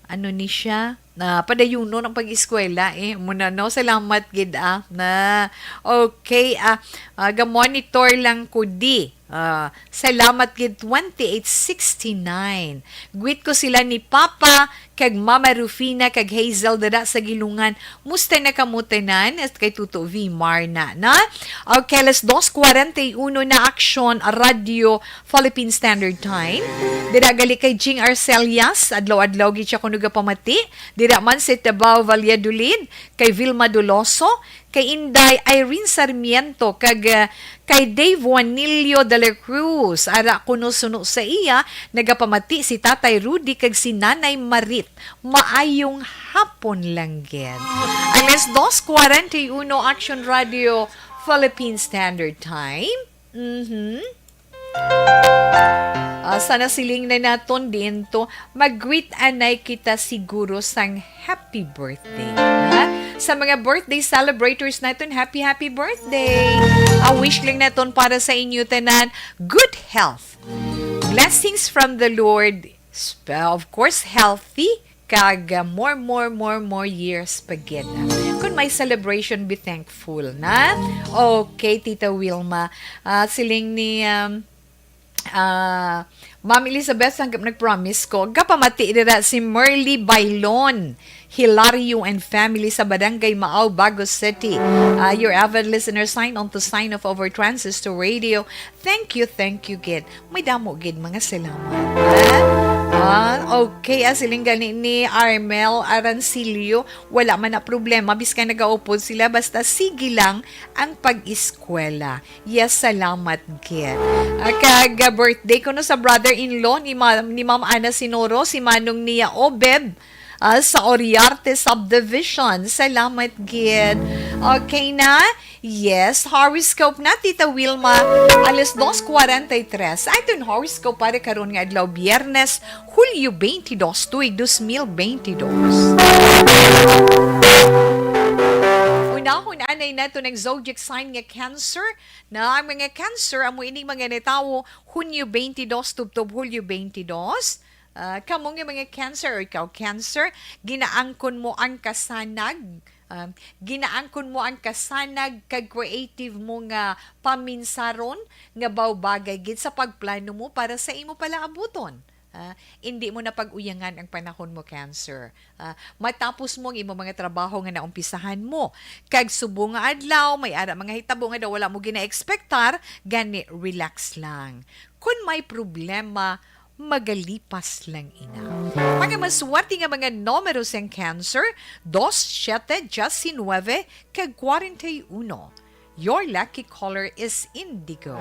ano ni siya, na padayunon ang pag-eskwela, eh. Muna, no? Salamat gid, ah, na. Okay, ah, ah, ga-monitor lang ko di. Ah, salamat gid, twenty-eight sixty-nine. Greet ko sila ni Papa, kag Mama Rufina, kag Hazel dira sa Gilungan. Musta na kamo tanan? At kay Tuto V Marna, na? Okay, alas dos cuarenta y uno na, Action Radio Philippine Standard Time. Dira gali kay Jing Arcelias, adlaw-adlaw gid siya kuno gapamati. Dira man sa Tabao, Valladolid, kay Vilma Doloso, kay Inday Irene Sarmiento, kag, ah, kay Dave Juanilio de la Cruz. Ara kuno suno sa iya, nagapamati si Tatay Rudy kag si Nanay Marit. Maayong hapon lang gid. Alas dos cuarenta y uno, Action Radio Philippine Standard Time. Mhm. Ah, sana siling na naton din to. Mag-greet anay kita siguro sang happy birthday. Ha? Sa mga birthday celebrators naton, happy, happy birthday. Ah, wish lang naton para sa inyo tanan, good health. Blessings from the Lord. Sp-, of course, healthy. Kag, ah, more, more, more, more years pa gid. Kung may celebration, be thankful, na? Okay, Tita Wilma. Ah, siling ni, um, ah, Ma'am Elizabeth, ang nag-promise ko, gapamati dira si Merly Bailon, Hilario and family sa Barangay Maao, Bago City. Ah, your avid listener, sign on to sign off over Transistor Radio. Thank you, thank you, gid. May damo gid mga salamat. Ah, ah, okay, ah, siling gani ni Armel Arancilio, wala man na problema, biskan nagaupod sila, basta sige lang ang pag-eskwela. Yes, salamat gid. Ah, kag, ah, birthday ko no sa brother-in-law ni Ma-, ni Ma'am Ana Sinoro, si Manong Nia Obeb, ah, sa Oriarte Subdivision. Salamat gid. Okay na? Yes, horoscope na, Tita Wilma. Alas dos cuarenta y tres. Aton horoscope para karon nga adlaw, Biyernes, Hulyo twenty-two, tuig dos mil twenty-two. Unahon anay nato ang zodiac sign nga Cancer. Na ang mga Cancer, amo ining mga natawo, Hunyo twenty-two tubtob Hulyo twenty-two. Ah, kamo nga mga Cancer, o ikaw Cancer, ginaangkon mo ang kasanag, ah, ginaangkon mo ang kasanag kag creative mo nga paminsaron nga bawbagay gid sa pagplano mo para sa imo palaabuton. Ah, indi mo na pag-uyangan ang panahon mo, Cancer. Ah, matapos mo ang imo mga trabaho nga naumpisahan mo. Kag subong nga adlaw, may ara mga hitabo nga daw wala mo gina-expectar, gani relax lang. Kun may problema, magalipas lang ina. Mga maswerte nga mga numero sang Cancer, dos, siete, diecinueve, kag kwarenta y uno. Your lucky color is indigo.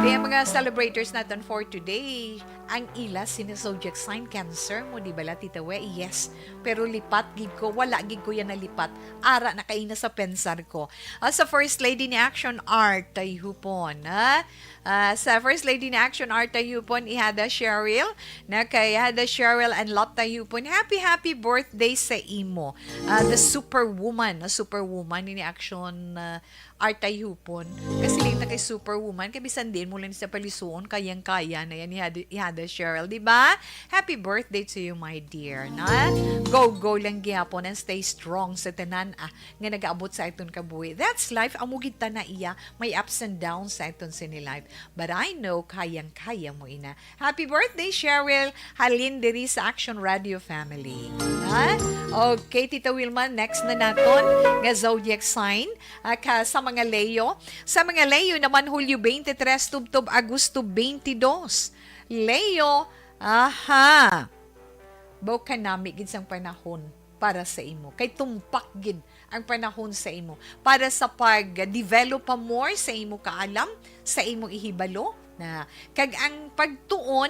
Kaya mga celebrators natin for today, ang ila sina zodiac sign Cancer mo, di ba, la, Tita We? Yes. Pero lipat gid ko, wala gid ko yan nalipat. Ara na kaina sa pensar ko. Ah, sa First Lady ni Action Art, Tayhupon, ha? Ah, sa First Lady ni Action Art, Tayhupon, ihada Cheryl, na kay Hada Cheryl and Lot Tayhupon. Happy, happy birthday sa imo. Ah, the superwoman, na superwoman ni Action, ah, Art Tayhupon. Kasi lang na kay superwoman, kay bisan din mo lang sa palisuon, kayang-kaya na yan, ihada, ihada Cheryl, di ba? Happy birthday to you, my dear, na? Go, go lang gihapon and stay strong sa tanan, ah, nga nagaabot sa aton kabuhi. That's life, amo gid ta na iya, may ups and downs sa aton sini life. But I know, kayang-kaya mo ina. Happy birthday, Cheryl! Halin diri sa Action Radio family. Ha? Okay, Tita Wilma, next na naton nga zodiac sign. Ah, ka, sa mga Leo. Sa mga Leo naman, Hulyo twenty-three tubtob Agosto twenty-two. Leo, aha. Baw kanami gid sang panahon para sa imo. Kay tumpak gid ang panahon sa imo para sa pag-develop pa more sa imo kaalam, sa imo ihibalo na. Kag ang pagtuon,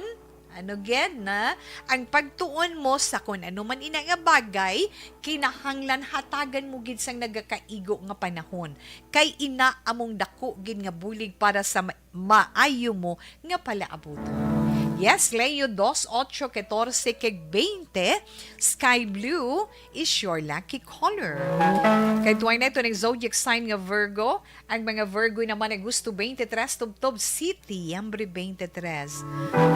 ano gid na, ang pagtuon mo sa kun ano man ina nga bagay, kinahanglan hatagan mo gid sang nagakaigo nga panahon. Kay ina among dako gid nga bulig para sa ma-, maayo mo nga palaabuton. Yes, Leo, dos, ocho, catorce, kag twenty, sky blue is your lucky color. Kay tuway na ito ng zodiac sign nga Virgo. Ang mga Virgo naman, Agosto twenty-three tubtob Setyembre twenty-three.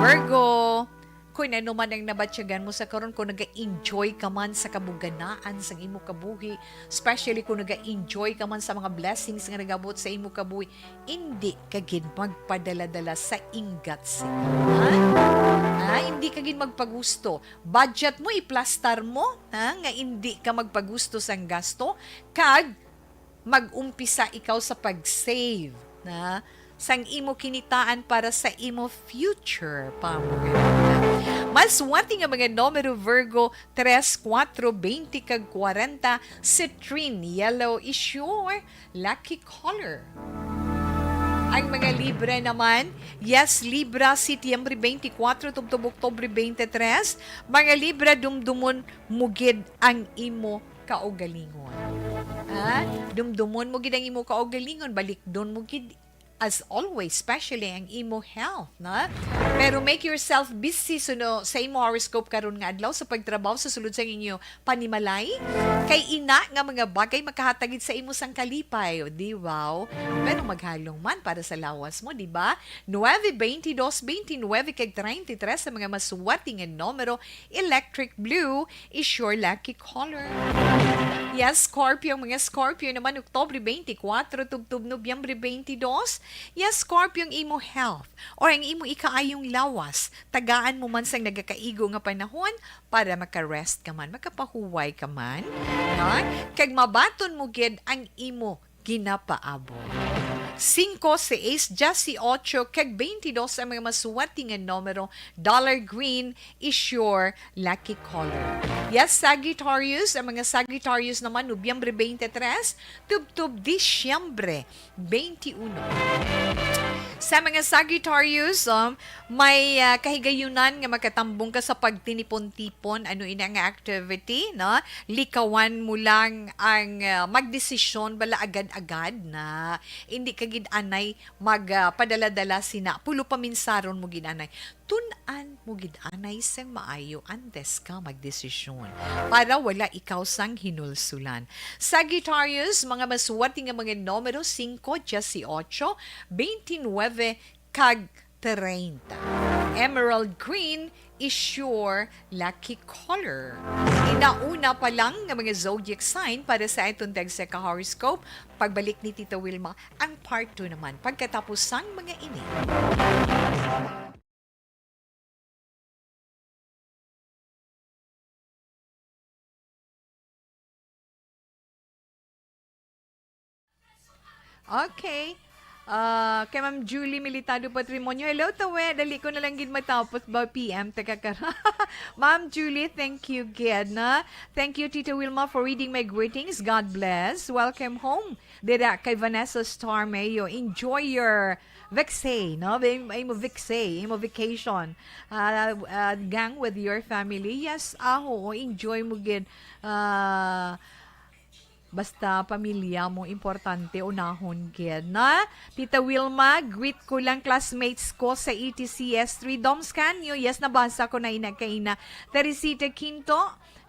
Virgo, Kung ano man ang nabatyagan mo sa karon, kung naga-enjoy ka man sa kabuganaan sang imo kabuhi, especially kung naga-enjoy ka man sa mga blessings nga nagabot sa imo kabuhi, indi ka gid magpadala-dala sa inggat sila. Ha? Ha? Indi ka gid magpagusto. Budget mo, iplastar mo, ha? Nga indi ka magpagusto sang gasto, kag mag-umpisa ikaw sa pag-save, na sang imo kinitaan para sa imo future pa mo. Mas wati nga mga numero, Virgo, tres, kuwatro, twenty, kag kwarenta, citrine yellow is your lucky color. Ang mga Libra naman, yes, Libra, Setyembre twenty-four tubtob Oktubre twenty-three, mga Libra, dumdumon mo gid ang imo kaugalingon. Ha? Dumdumon mo gid ang imo kaugalingon, balikdon mo gid as always, especially ang imo health, na? Pero make yourself busy suno sa imo horoscope karon nga adlaw sa pagtrabaho sa sulod sang inyo panimalay. Kay ina nga mga bagay makahatag gid sa imo sang kalipay, o di wow? Pero maghalong man para sa lawas mo, di ba? Nueve, veintidós, veintinueve, kag treinta y tres sa mga masuwati nga numero, electric blue, is your lucky color. Yes, Scorpio, mga Scorpio naman, Oktubre twenty-four, tubtob Nobyembre twenty-two. Yes, Scorpio, ang imo health or ang imo ikaayong lawas, tagaan mo man sang nagakaigo nga panahon para maka-rest ka man, makapahuway ka man, ha? Kag mabaton mo gid ang imo ginapaabot. Singko, seis, diyesyocho, kag bentidós ang mga masuwati nga numero. Dollar green is your lucky color. Yes, Sagittarius, ang mga Sagittarius naman, Nobyembre twenty-three, tubtob Disyembre twenty-one. Sa mga Sagittarius, um, may, ah, kahigayunan nga makatambong ka sa pagtinipon-tipon, ano ina nga activity, no? Likawan mo lang ang, ah, magdesisyon bala agad-agad na. Hindi ka gid anay mag, ah, padala-dala sina. Pulo paminsaron mo gid anay. Tun-an mo gid anay sang maayo antes ka magdesisyon para wala ikaw sang hinulsulan. Sagittarius, mga masuwati nga mga numero, singko, diyesyocho, bentisikwatro, kag treinta. Emerald green is your lucky color. Inauna pa lang nga mga zodiac sign para sa aton tagsa ka horoscope. Pagbalik ni Tita Wilma, ang part two naman pagkatapos sang mga ini. Okay. Ah, kay Ma'am Julie Militado Patrimonio. Hello, Tawe. Dali ko na lang gid matapos ba, P M, taga Kara. Ma'am Julie, thank you gid, na. Thank you, Tita Wilma, for reading my greetings. God bless. Welcome home. Dira kay Vanessa Star Mayo. Enjoy your vexay, no? Im-, imo vexay, imo vacation. Ah, ah, gang with your family. Yes, aho, enjoy mo gid. Ah, basta pamilya mo, importante, unahon gid, na? Tita Wilma, greet ko lang classmates ko sa E T C S three. Doms Canyo, yes, nabasa ko na ina kaina. Teresita Quinto,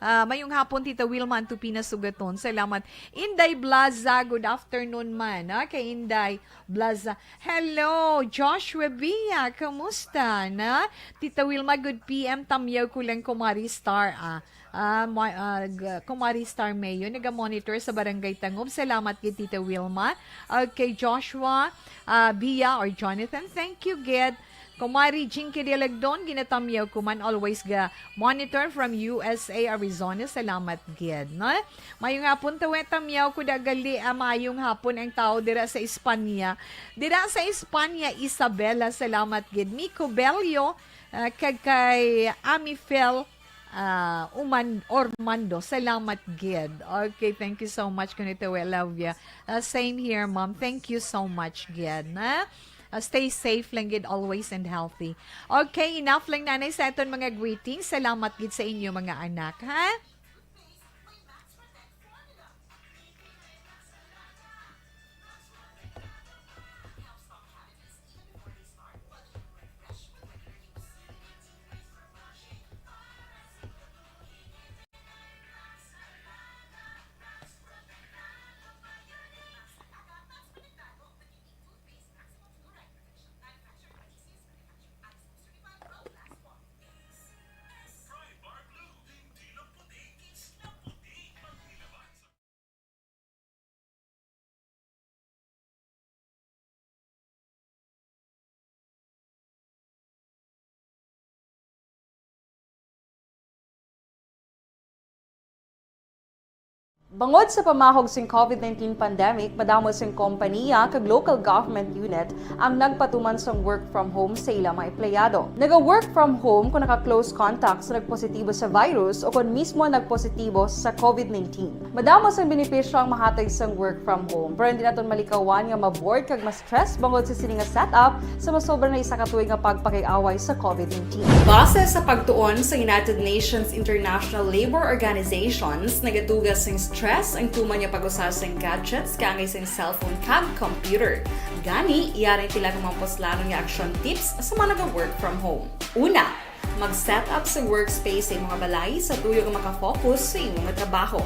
ah, mayong hapon, Tita Wilma, ang Tupina Sugaton. Salamat. Inday Blaza, good afternoon man, ha, kay Inday Blaza. Hello, Joshua Bia, kamusta na? Tita Wilma, good P M, tamyaw ko lang, Kumari Star, ah. Ah, ma-, ah, g-, Kumari Star Mayo, naga-monitor sa Barangay Tangob. Salamat gid, Tita Wilma. Okay, Joshua, ah, Bia or Jonathan, thank you gid. Kumari Jinky Dialagdon, ginatamyaw ko man, always ga monitor from U S A, Arizona. Salamat gid, no? Mayong hapon, Tawe, tamyaw ko da gali, ah, mayong hapon ang tao dira sa Espanya. Dira sa Espanya, Isabela, salamat gid. Miko Bello, ah, kag kay Amifel, ah, Uman-, Ormando, salamat gid. Okay, thank you so much, Kunita. We love you. Ah, same here, ma'am. Thank you so much gid, na? Ah, stay safe lang gid always and healthy. Okay, enough lang nanay sa aton mga greetings. Salamat gid sa inyo, mga anak, ha? Bangod sa pamahog sing COVID nineteen pandemic, madamo sing kompaniya kag local government unit ang nagpatuman sang work from home sa ila mga empleyado. Naga-work from home kung naka-close contact sa nagpositibo sa virus o kon mismo nagpositibo sa COVID nineteen. Madamo sang benepisyo ang mahatag sang work from home, pero hindi naton malikawan nga ma-bored kag ma-stress bangod sa sini nga setup sa masobra na isa ka tuig nga pagpakig-away sa COVID nineteen. Base sa pagtuon sa United Nations International Labour Organizations, nagatuga sing stress ang tuman nga pag-usa sing gadgets kaangay sing cellphone kag computer. Gani, yari pila ka mga puslanon nga action tips sa mga naga-work from home. Una, mag-set up sa workspace sa imong balay sa tuyo nga makafocus sa imong trabaho.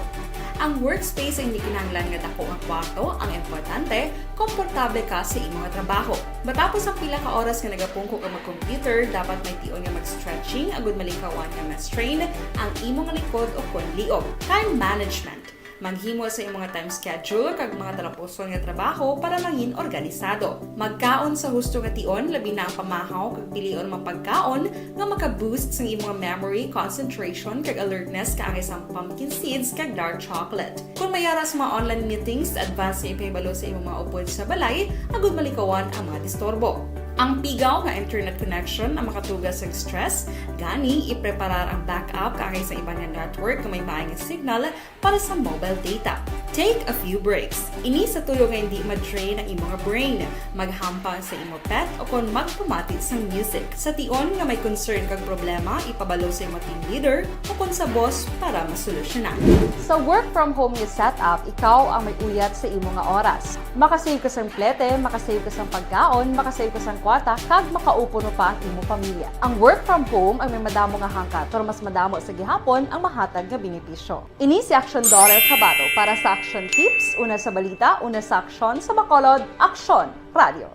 Ang workspace ay hindi kinahanglan nga dako nga kwarto, ang importante, komportable ka sa imong trabaho. Matapos ang pila ka oras nga nagapungko ka mag-computer, dapat may tion nga mag-stretching agud malikawan nga ma-strain ang imong likod o kon liog. Time management. Maghimo sa imong time schedule kag mga talapuson nga trabaho para mangin organisado. Magkaon sa husto nga tion, labi na ang pamahaw kag pilion mga pagkaon nga maka-boost sang imong memory, concentration, kag alertness kaangay sang pumpkin seeds kag dark chocolate. Kung may ara sa mga online meetings, advance nga ipahibalo sa imong mga upod sa balay agud malikawan ang mga disturbo. Ang pigaw nga internet connection ang makatuga sang stress, gani ipreparar ang backup kaangay sa iban nga network nga may maay nga signal para sa mobile data. Take a few breaks. Ini sa tuyo nga hindi ma-drain ang imong brain. Maghampang sa imo pet o kon magpamati sang music. Sa tion nga may concern kag problema, ipabalo sa imo team leader o kon sa boss para masolusyonan. Sa work from home nga setup, ikaw ang may uyat sa imo nga oras. Makasave ka sang plete, makasave ka sang pagkaon, makasave ka sang kwarta, kag makaupo pa ang imo pamilya. Ang work from home ang may madamo nga hangkat, pero mas madamo sa gihapon ang mahatag nga benepisyo. Ini si Action Daughter Kabato para sa Action Tips, una sa balita, una sa aksyon, sa Bacolod, Aksyon Radio.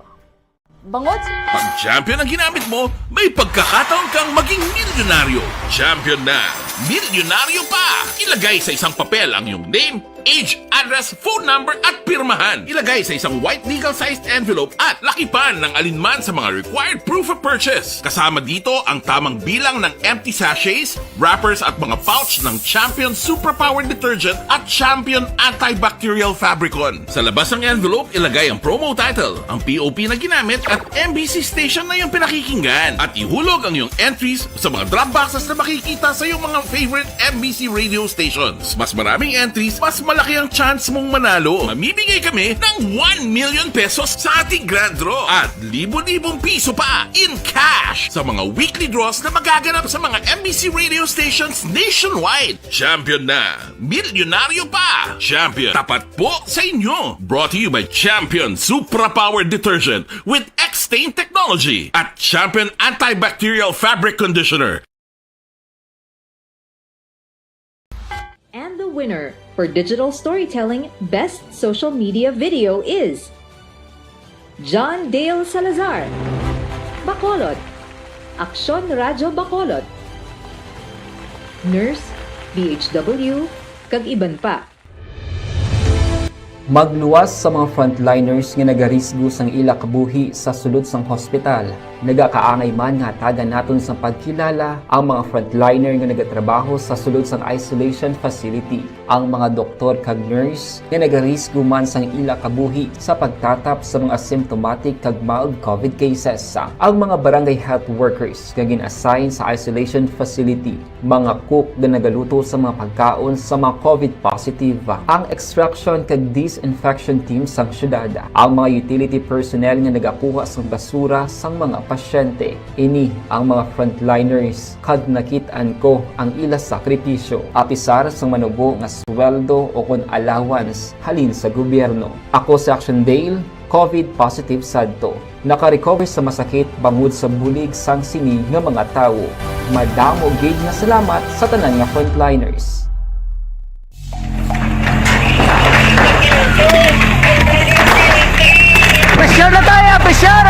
Bangod sa Pag champion ang ginamit mo, may pagkakataon kang maging milyonaryo. Champion na, milyonaryo pa! Ilagay sa isang papel ang iyong name, age, address, phone number, at pirmahan. Ilagay sa isang white legal-sized envelope at lakipan ng alinman sa mga required proof of purchase. Kasama dito ang tamang bilang ng empty sachets, wrappers at mga pouch ng Champion Suprapower Detergent at Champion Antibacterial Fabricon. Sa labas ng envelope, ilagay ang promo title, ang P O P na ginamit at M B C station na iyong pinakikinggan. At ihulog ang iyong entries sa mga drop boxes na makikita sa iyong mga favorite M B C radio stations. Mas maraming entries, mas malaki ang chance mong manalo. Mamimigay kami ng one million pesos sa ating grand draw at libo-libong piso pa in cash sa mga weekly draws na magaganap sa mga M B C radio stations nationwide. Champion na! Milyonaryo pa! Champion, tapat po sa inyo! Brought to you by Champion Supra Power Detergent with X-Stain Technology at Champion Antibacterial Fabric Conditioner. And the winner for Digital Storytelling Best Social Media Video is John Dale Salazar, Bacolod, Aksyon Radyo Bacolod, Nurse, D H W, kag iban pa. Magluwas sa mga frontliners nga nagarisgo sang ila kabuhi sa sulod sang hospital. Nagakaangay man nga hatagan naton sang pagkilala ang mga frontliner nga nagatrabaho sa sulod sang isolation facility, ang mga doktor kag nurse nga nagarisgo man sang ila kabuhi sa pagtatap sa mga symptomatic kag mild COVID cases, ang mga barangay health workers nga gin-assign sa isolation facility, mga cook nga nagaluto sa mga pagkaon sa mga COVID positive, ang extraction kag disinfection team sang syudad, ang mga utility personnel nga nagakuha sang basura sang mga pasyente. Ini ang mga frontliners, kag nakit-an ko ang ila sakripisyo, apisar sang manubo nga sweldo o kon allowance halin sa gobyerno. Ako si Action Dale, COVID positive sadto. Naka-recover sa masakit bangod sa bulig sang sini nga mga tawo. Madamo gid nga salamat sa tanan nga frontliners. Pressure na tayo! Pressure!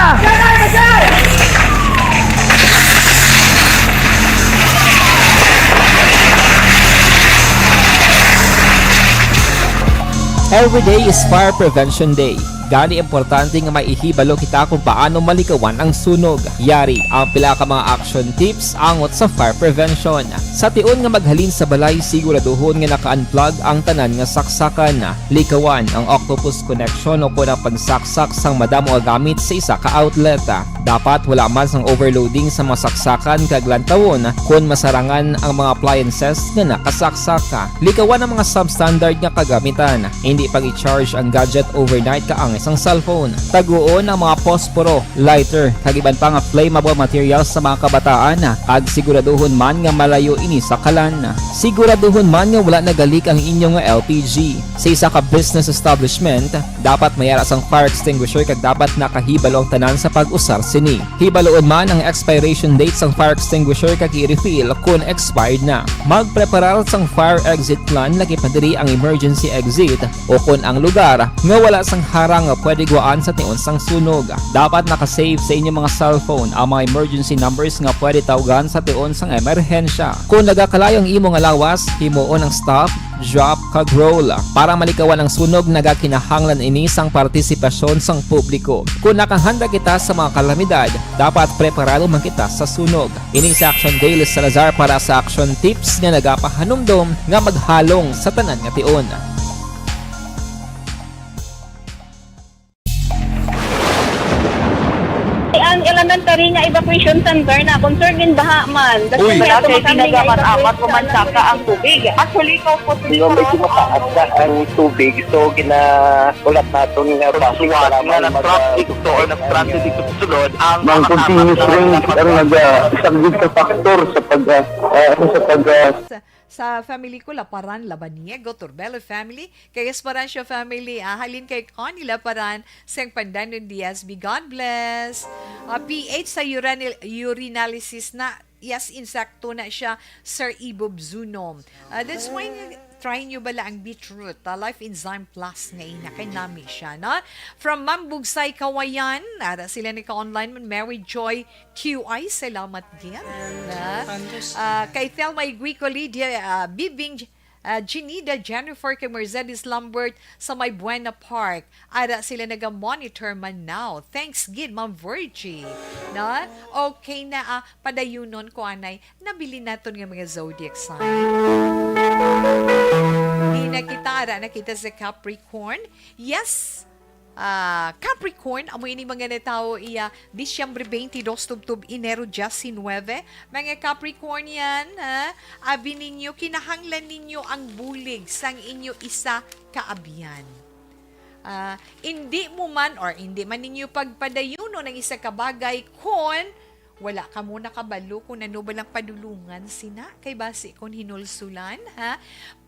Every day is Fire Prevention Day. Gani, importante nga may ihibalo kita kung paano malikawan ang sunog. Yari ang pila ka mga action tips angot sa fire prevention. Sa tion nga maghalin sa balay, siguraduhon nga naka-unplug ang tanan nga saksakan. Likawan ang octopus connection o kon ang pagsaksak sang madamo nga gamit sa isa ka outlet. Dapat wala man sang overloading sa mga saksakan kag lantawon kon masarangan ang mga appliances nga nakasaksak. Likawan ang mga substandard nga kagamitan. Hindi pag-i-charge ang gadget overnight kaangay sang cellphone. Taguon ang mga posporo, lighter, kag iban pa nga flammable materials sa mga kabataan, kag siguraduhon man nga malayo ini sa kalan. Siguraduhon man nga wala nagalik ang inyo nga L P G. Sa isa ka business establishment, dapat may ara sang fire extinguisher kag dapat nakahibalo ang tanan sa pag-usar sini. Hibaloon man ang expiration date sang fire extinguisher kag i-refill kon expired na. Magpreparar sang fire exit plan, lakip na diri ang emergency exit o kon ang lugar nga wala sang harang nga pwede guwaan sa tion sang sunog. Dapat naka-save sa inyo mga cellphone ang mga emergency numbers nga pwede tawgan sa tion sang emerhensya. Kon nagakalayo ang imo nga lawas, himuon ang stop, drop, kag roll. Para malikawan ang sunog, nagakinahanglan ini sang partisipasyon sang publiko. Kon nakahanda kita sa mga kalamidad, dapat preparado man kita sa sunog. Ini si Action Day Salazar para sa Action Tips nga nagapahanumdom nga maghalong sa tanan nga tion. Ang elementary nga evacuation center na concern in baha man. Uy. Wala kay ginagamit-amat ko man saka ang tubig. Actually, ko po. Medyo mataas na ang tubig, so gina-, ulat naton nga base suwat para nga mag-, nag-traffic to or nag-transit dito sa sulod, ang mga continuous rain ang nag-, ah, isang big factor sa pag, ah, ah, ano, sa pag, ah, sa, sa family ko, Laparan, Labaniego, Turbelo family, kay Esperancia family, ah, halin kay Connie Laparan, sang Pandanon D S B. God bless. Ah, P H sa urinal-, urinalysis na, yes, insakto na siya, Sir Ibob Zuno. Ah, that's why nga, try nyo bala ang beetroot, ah, Life Enzyme Plus nga ina, kay nami siya, no? From Mambugsay, Kawayan, ara sila naka-online man, Mary Joy Q I, salamat gid, na. Ah, kay Thelma Iguico, Lydia, ah, Bibing, ah, Ginida, Jennifer, kay Mercedes Lambert sa may Buena Park. Ara sila naga-monitor man now. Thanks gid, Ma'am Virgie. Na? Okay na, ah, padayunon ko anay. Nabilin naton nga mga zodiac sign. Di na kita, ara na kita sa Capricorn. Yes! Ah, Capricorn, amo ini mga natawo iya Disyembre twenty-two tubtob Enero diecinueve. Mga Capricornian, ha? Abi ninyo, kinahanglan ninyo ang bulig sang inyo isa ka abyan. Ah, indi mo man or indi man ninyo pagpadayunon ang isa ka bagay kon wala kamo nakabalo kon ano ba lang padulungan sina, kay basi kon hinulsulan, ha?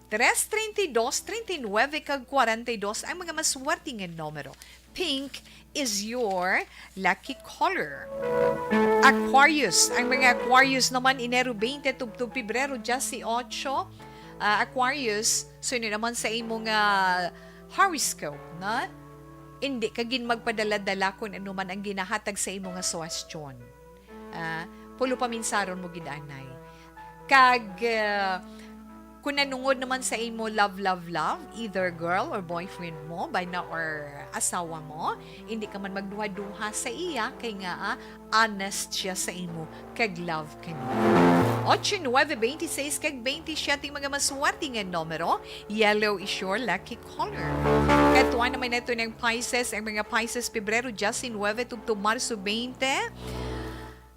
Tres, treinta y dos, treinta y nueve, kag cuarenta y dos ang mga maswerte nga numero. Pink is your lucky color. Aquarius, ang mga Aquarius naman, Enero twenty tubtob Pebrero dieciocho. Ah, Aquarius, so yun naman sa imo nga horoscope, na hindi ka gin magpadala-dala kung ano man ang ginahatag sa imo nga suwestyon. Ah, pulo paminsaron mo gid anay. Kag, ah, kung nanungod naman sa imo love, love, love, either girl or boyfriend mo, bay na or asawa mo, hindi ka man magduha-duha sa iya, kay nga, ah, honest siya sa imo, kag love ka niya. Ocho, nuebe, twenty-seis, kag twenty-siete mga maswerte nga numero, yellow is your lucky color. Katuan naman nato ng Pisces, ang mga Pisces, Pebrero diecinueve tubtob Marso twenty.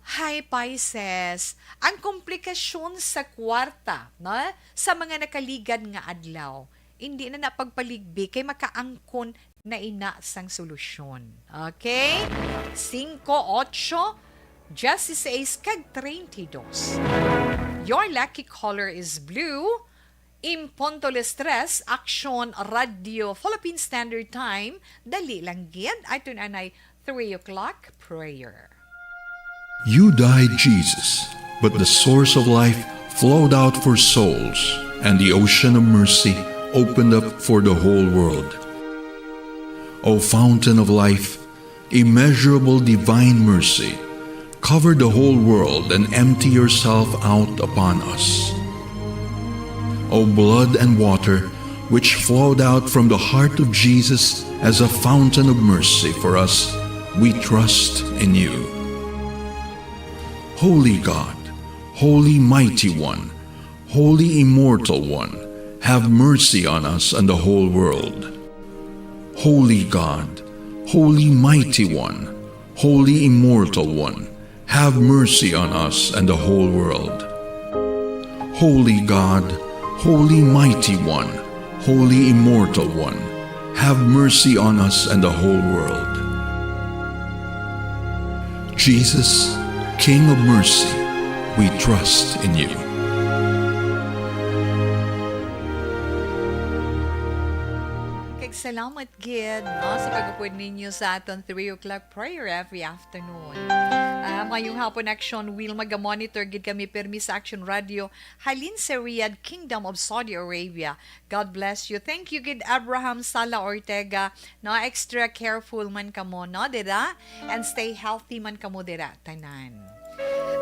Hi, Pisces. Ang komplikasyon sa kwarta, no? Sa mga nakaligad nga adlaw, hindi na napagpaligbi kay makaangkon na ina sang solusyon. Okay? Cinco, ocho, dieciséis, kag treinta y dos. Your lucky color is blue. Impunto las tres, Aksyon Radio Philippine Standard Time, dali lang gid, ay tun-anay three o'clock prayer. You died, Jesus, but the source of life flowed out for souls, and the ocean of mercy opened up for the whole world. O fountain of life, immeasurable divine mercy, cover the whole world and empty yourself out upon us. O blood and water, which flowed out from the heart of Jesus as a fountain of mercy for us, we trust in you. Holy God, Holy Mighty One, Holy Immortal One, have mercy on us and the whole world. Holy God, Holy Mighty One, Holy Immortal One, have mercy on us and the whole world. Holy God, Holy Mighty One, Holy Immortal One, have mercy on us and the whole world. Jesus, King of mercy, we trust in you. Kag salamat gid, no, sa pag-upod ninyo sa aton three o'clock prayer every afternoon. Ah, mayong hapon, Action Wilma. Ga-monitor gid kami pirmi sa Action Radio halin sa Riyadh, Kingdom of Saudi Arabia. God bless you. Thank you gid, Abraham Sala Ortega. No, extra careful man kamo, no, dira? And stay healthy man kamo dira, tanan.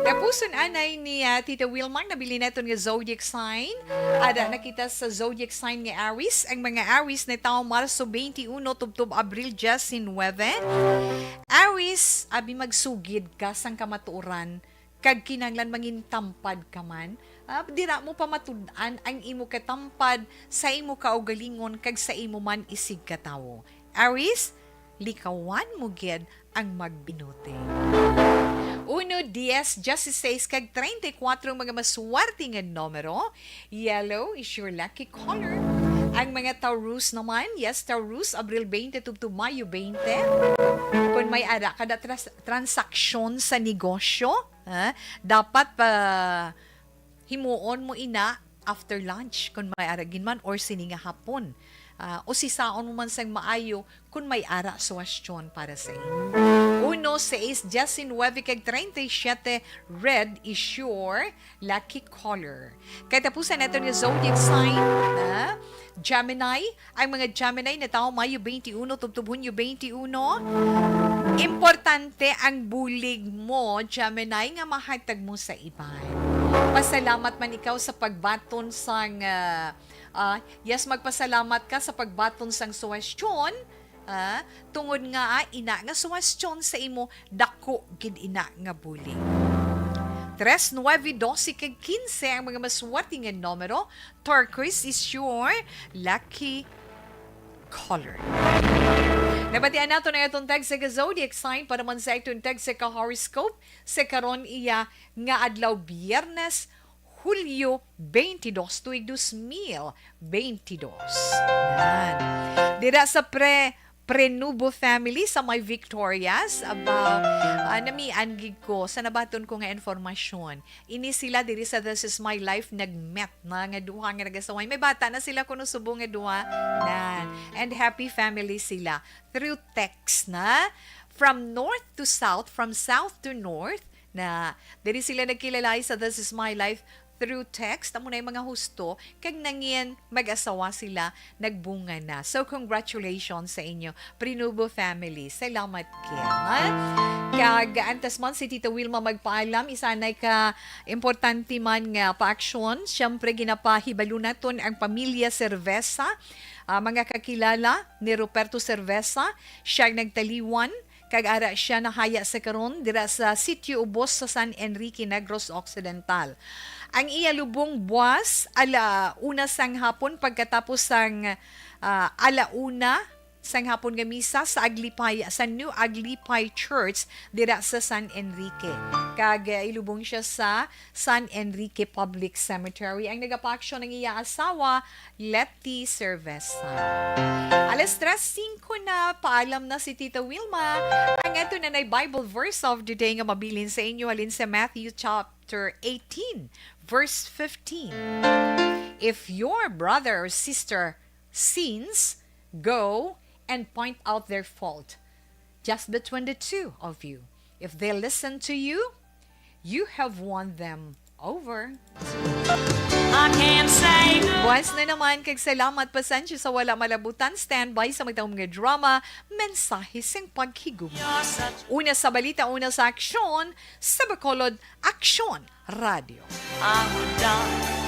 Tapuson anay ni, ah, Tita Wilma, nabilin naton nga zodiac sign. Ada na kita sa zodiac sign nga Aries. Ang mga Aries natawo Marso twenty-one tubtob Abril nineteen. Aries, abi magsugid ka sang kamatuoran kag kinahanglan mangintampad ka man. Ah, dira mo pamatud-an ang imo katampad sa imo kaugalingon kag sa imo man isigkatawo. Aries, likawan mo gid ang magbinuti. Uno, dies, dieciséis, kag treinta y cuatro ang mga maswerte nga numero. Yellow is your lucky color. Ang mga Taurus naman, yes, Taurus, Abril twenty tubtob Mayo twenty. Kung may ara ka na tras-, transaksyon sa negosyo, ha, dapat pa himuon mo ina after lunch, kung may ara gid man, or sini nga hapon. Ah, usisaon mo man sang maayo kung may ara suwestyon para sa imo. Uno, seis, diecinuebe, kag treinta y siete, red is your lucky color. Katapusan naton nga zodiac sign na Gemini. Ang mga Gemini natawo Mayo twenty-one tubtob Hunyo twenty-one. Importante ang bulig mo, Gemini, nga mahatag mo sa iban. Pasalamat man ikaw sa pagbaton sang, ah, ah, yes, magpasalamat ka sa pagbaton sang suwestyon, ah, tungod nga, ah, ina nga suwestyon sa imo, dako gid ina nga bulig. Tres, nuebe, dose, kag kinse ang mga maswerte nga numero. Turquoise is your lucky color. Nabatian nato na itong text sa zodiac sign para man sa itong text sa horoscope sa karon iya nga adlaw, Biyernes, Hulyo twenty-dos, tuig dos mil twenty-dos. Yan. Dira sa pre Prenubo family sa may Victorias, aba, ah, namian gid ko sa nabaton ko nga informasyon. Ini sila diri sa This Is My Life nagmet na nga duha nga nag-asaway. May bata na sila kuno, subong nga duha. Nan. And happy family sila through text na. From north to south, from south to north, na diri sila nagkilalay sa This Is My Life through text. Amo na yung mga husto, kag nangin mag-asawa sila, nagbunga na. So, congratulations sa inyo, Prinubo family. Salamat kaya. Kag antes man si Tita Wilma magpaalam, isa na ka importante man nga paaksyon. Siyempre, ginapahibalo naton ang pamilya Cerveza, ah, mga kakilala ni Ruperto Cerveza. Siya ang nagtaliwan kag ara sia nahaya sa karon dira sa Sitio Ubos sa San Enrique, Negros Occidental. Ang iya lubong buwas ala una sang hapon pagkatapos sang, ah, ala una sang hapon nga misa sa Aglipay, sa New Aglipay Church dira sa San Enrique. Kag, ah, ilubong siya sa San Enrique Public Cemetery. Ang nagapaaksyon ang iya asawa, Letty Cerveza. Alas tres singko na, paalam na si Tita Wilma. Ang ato na nay Bible verse of the day nga mabilin sa inyo halin sa Matthew chapter eighteen, verse fifteen. If your brother or sister sins, go and point out their fault just between the two of you. If they listen to you, you have won them over. I can't say no. Buwas na naman, kag salamat, pasensya sa wala malabutan. Standby sa matang mga drama, mensahe sing paghigugma. Una sa balita, una sa aksyon, sa Bacolod Aksyon Radio. I would die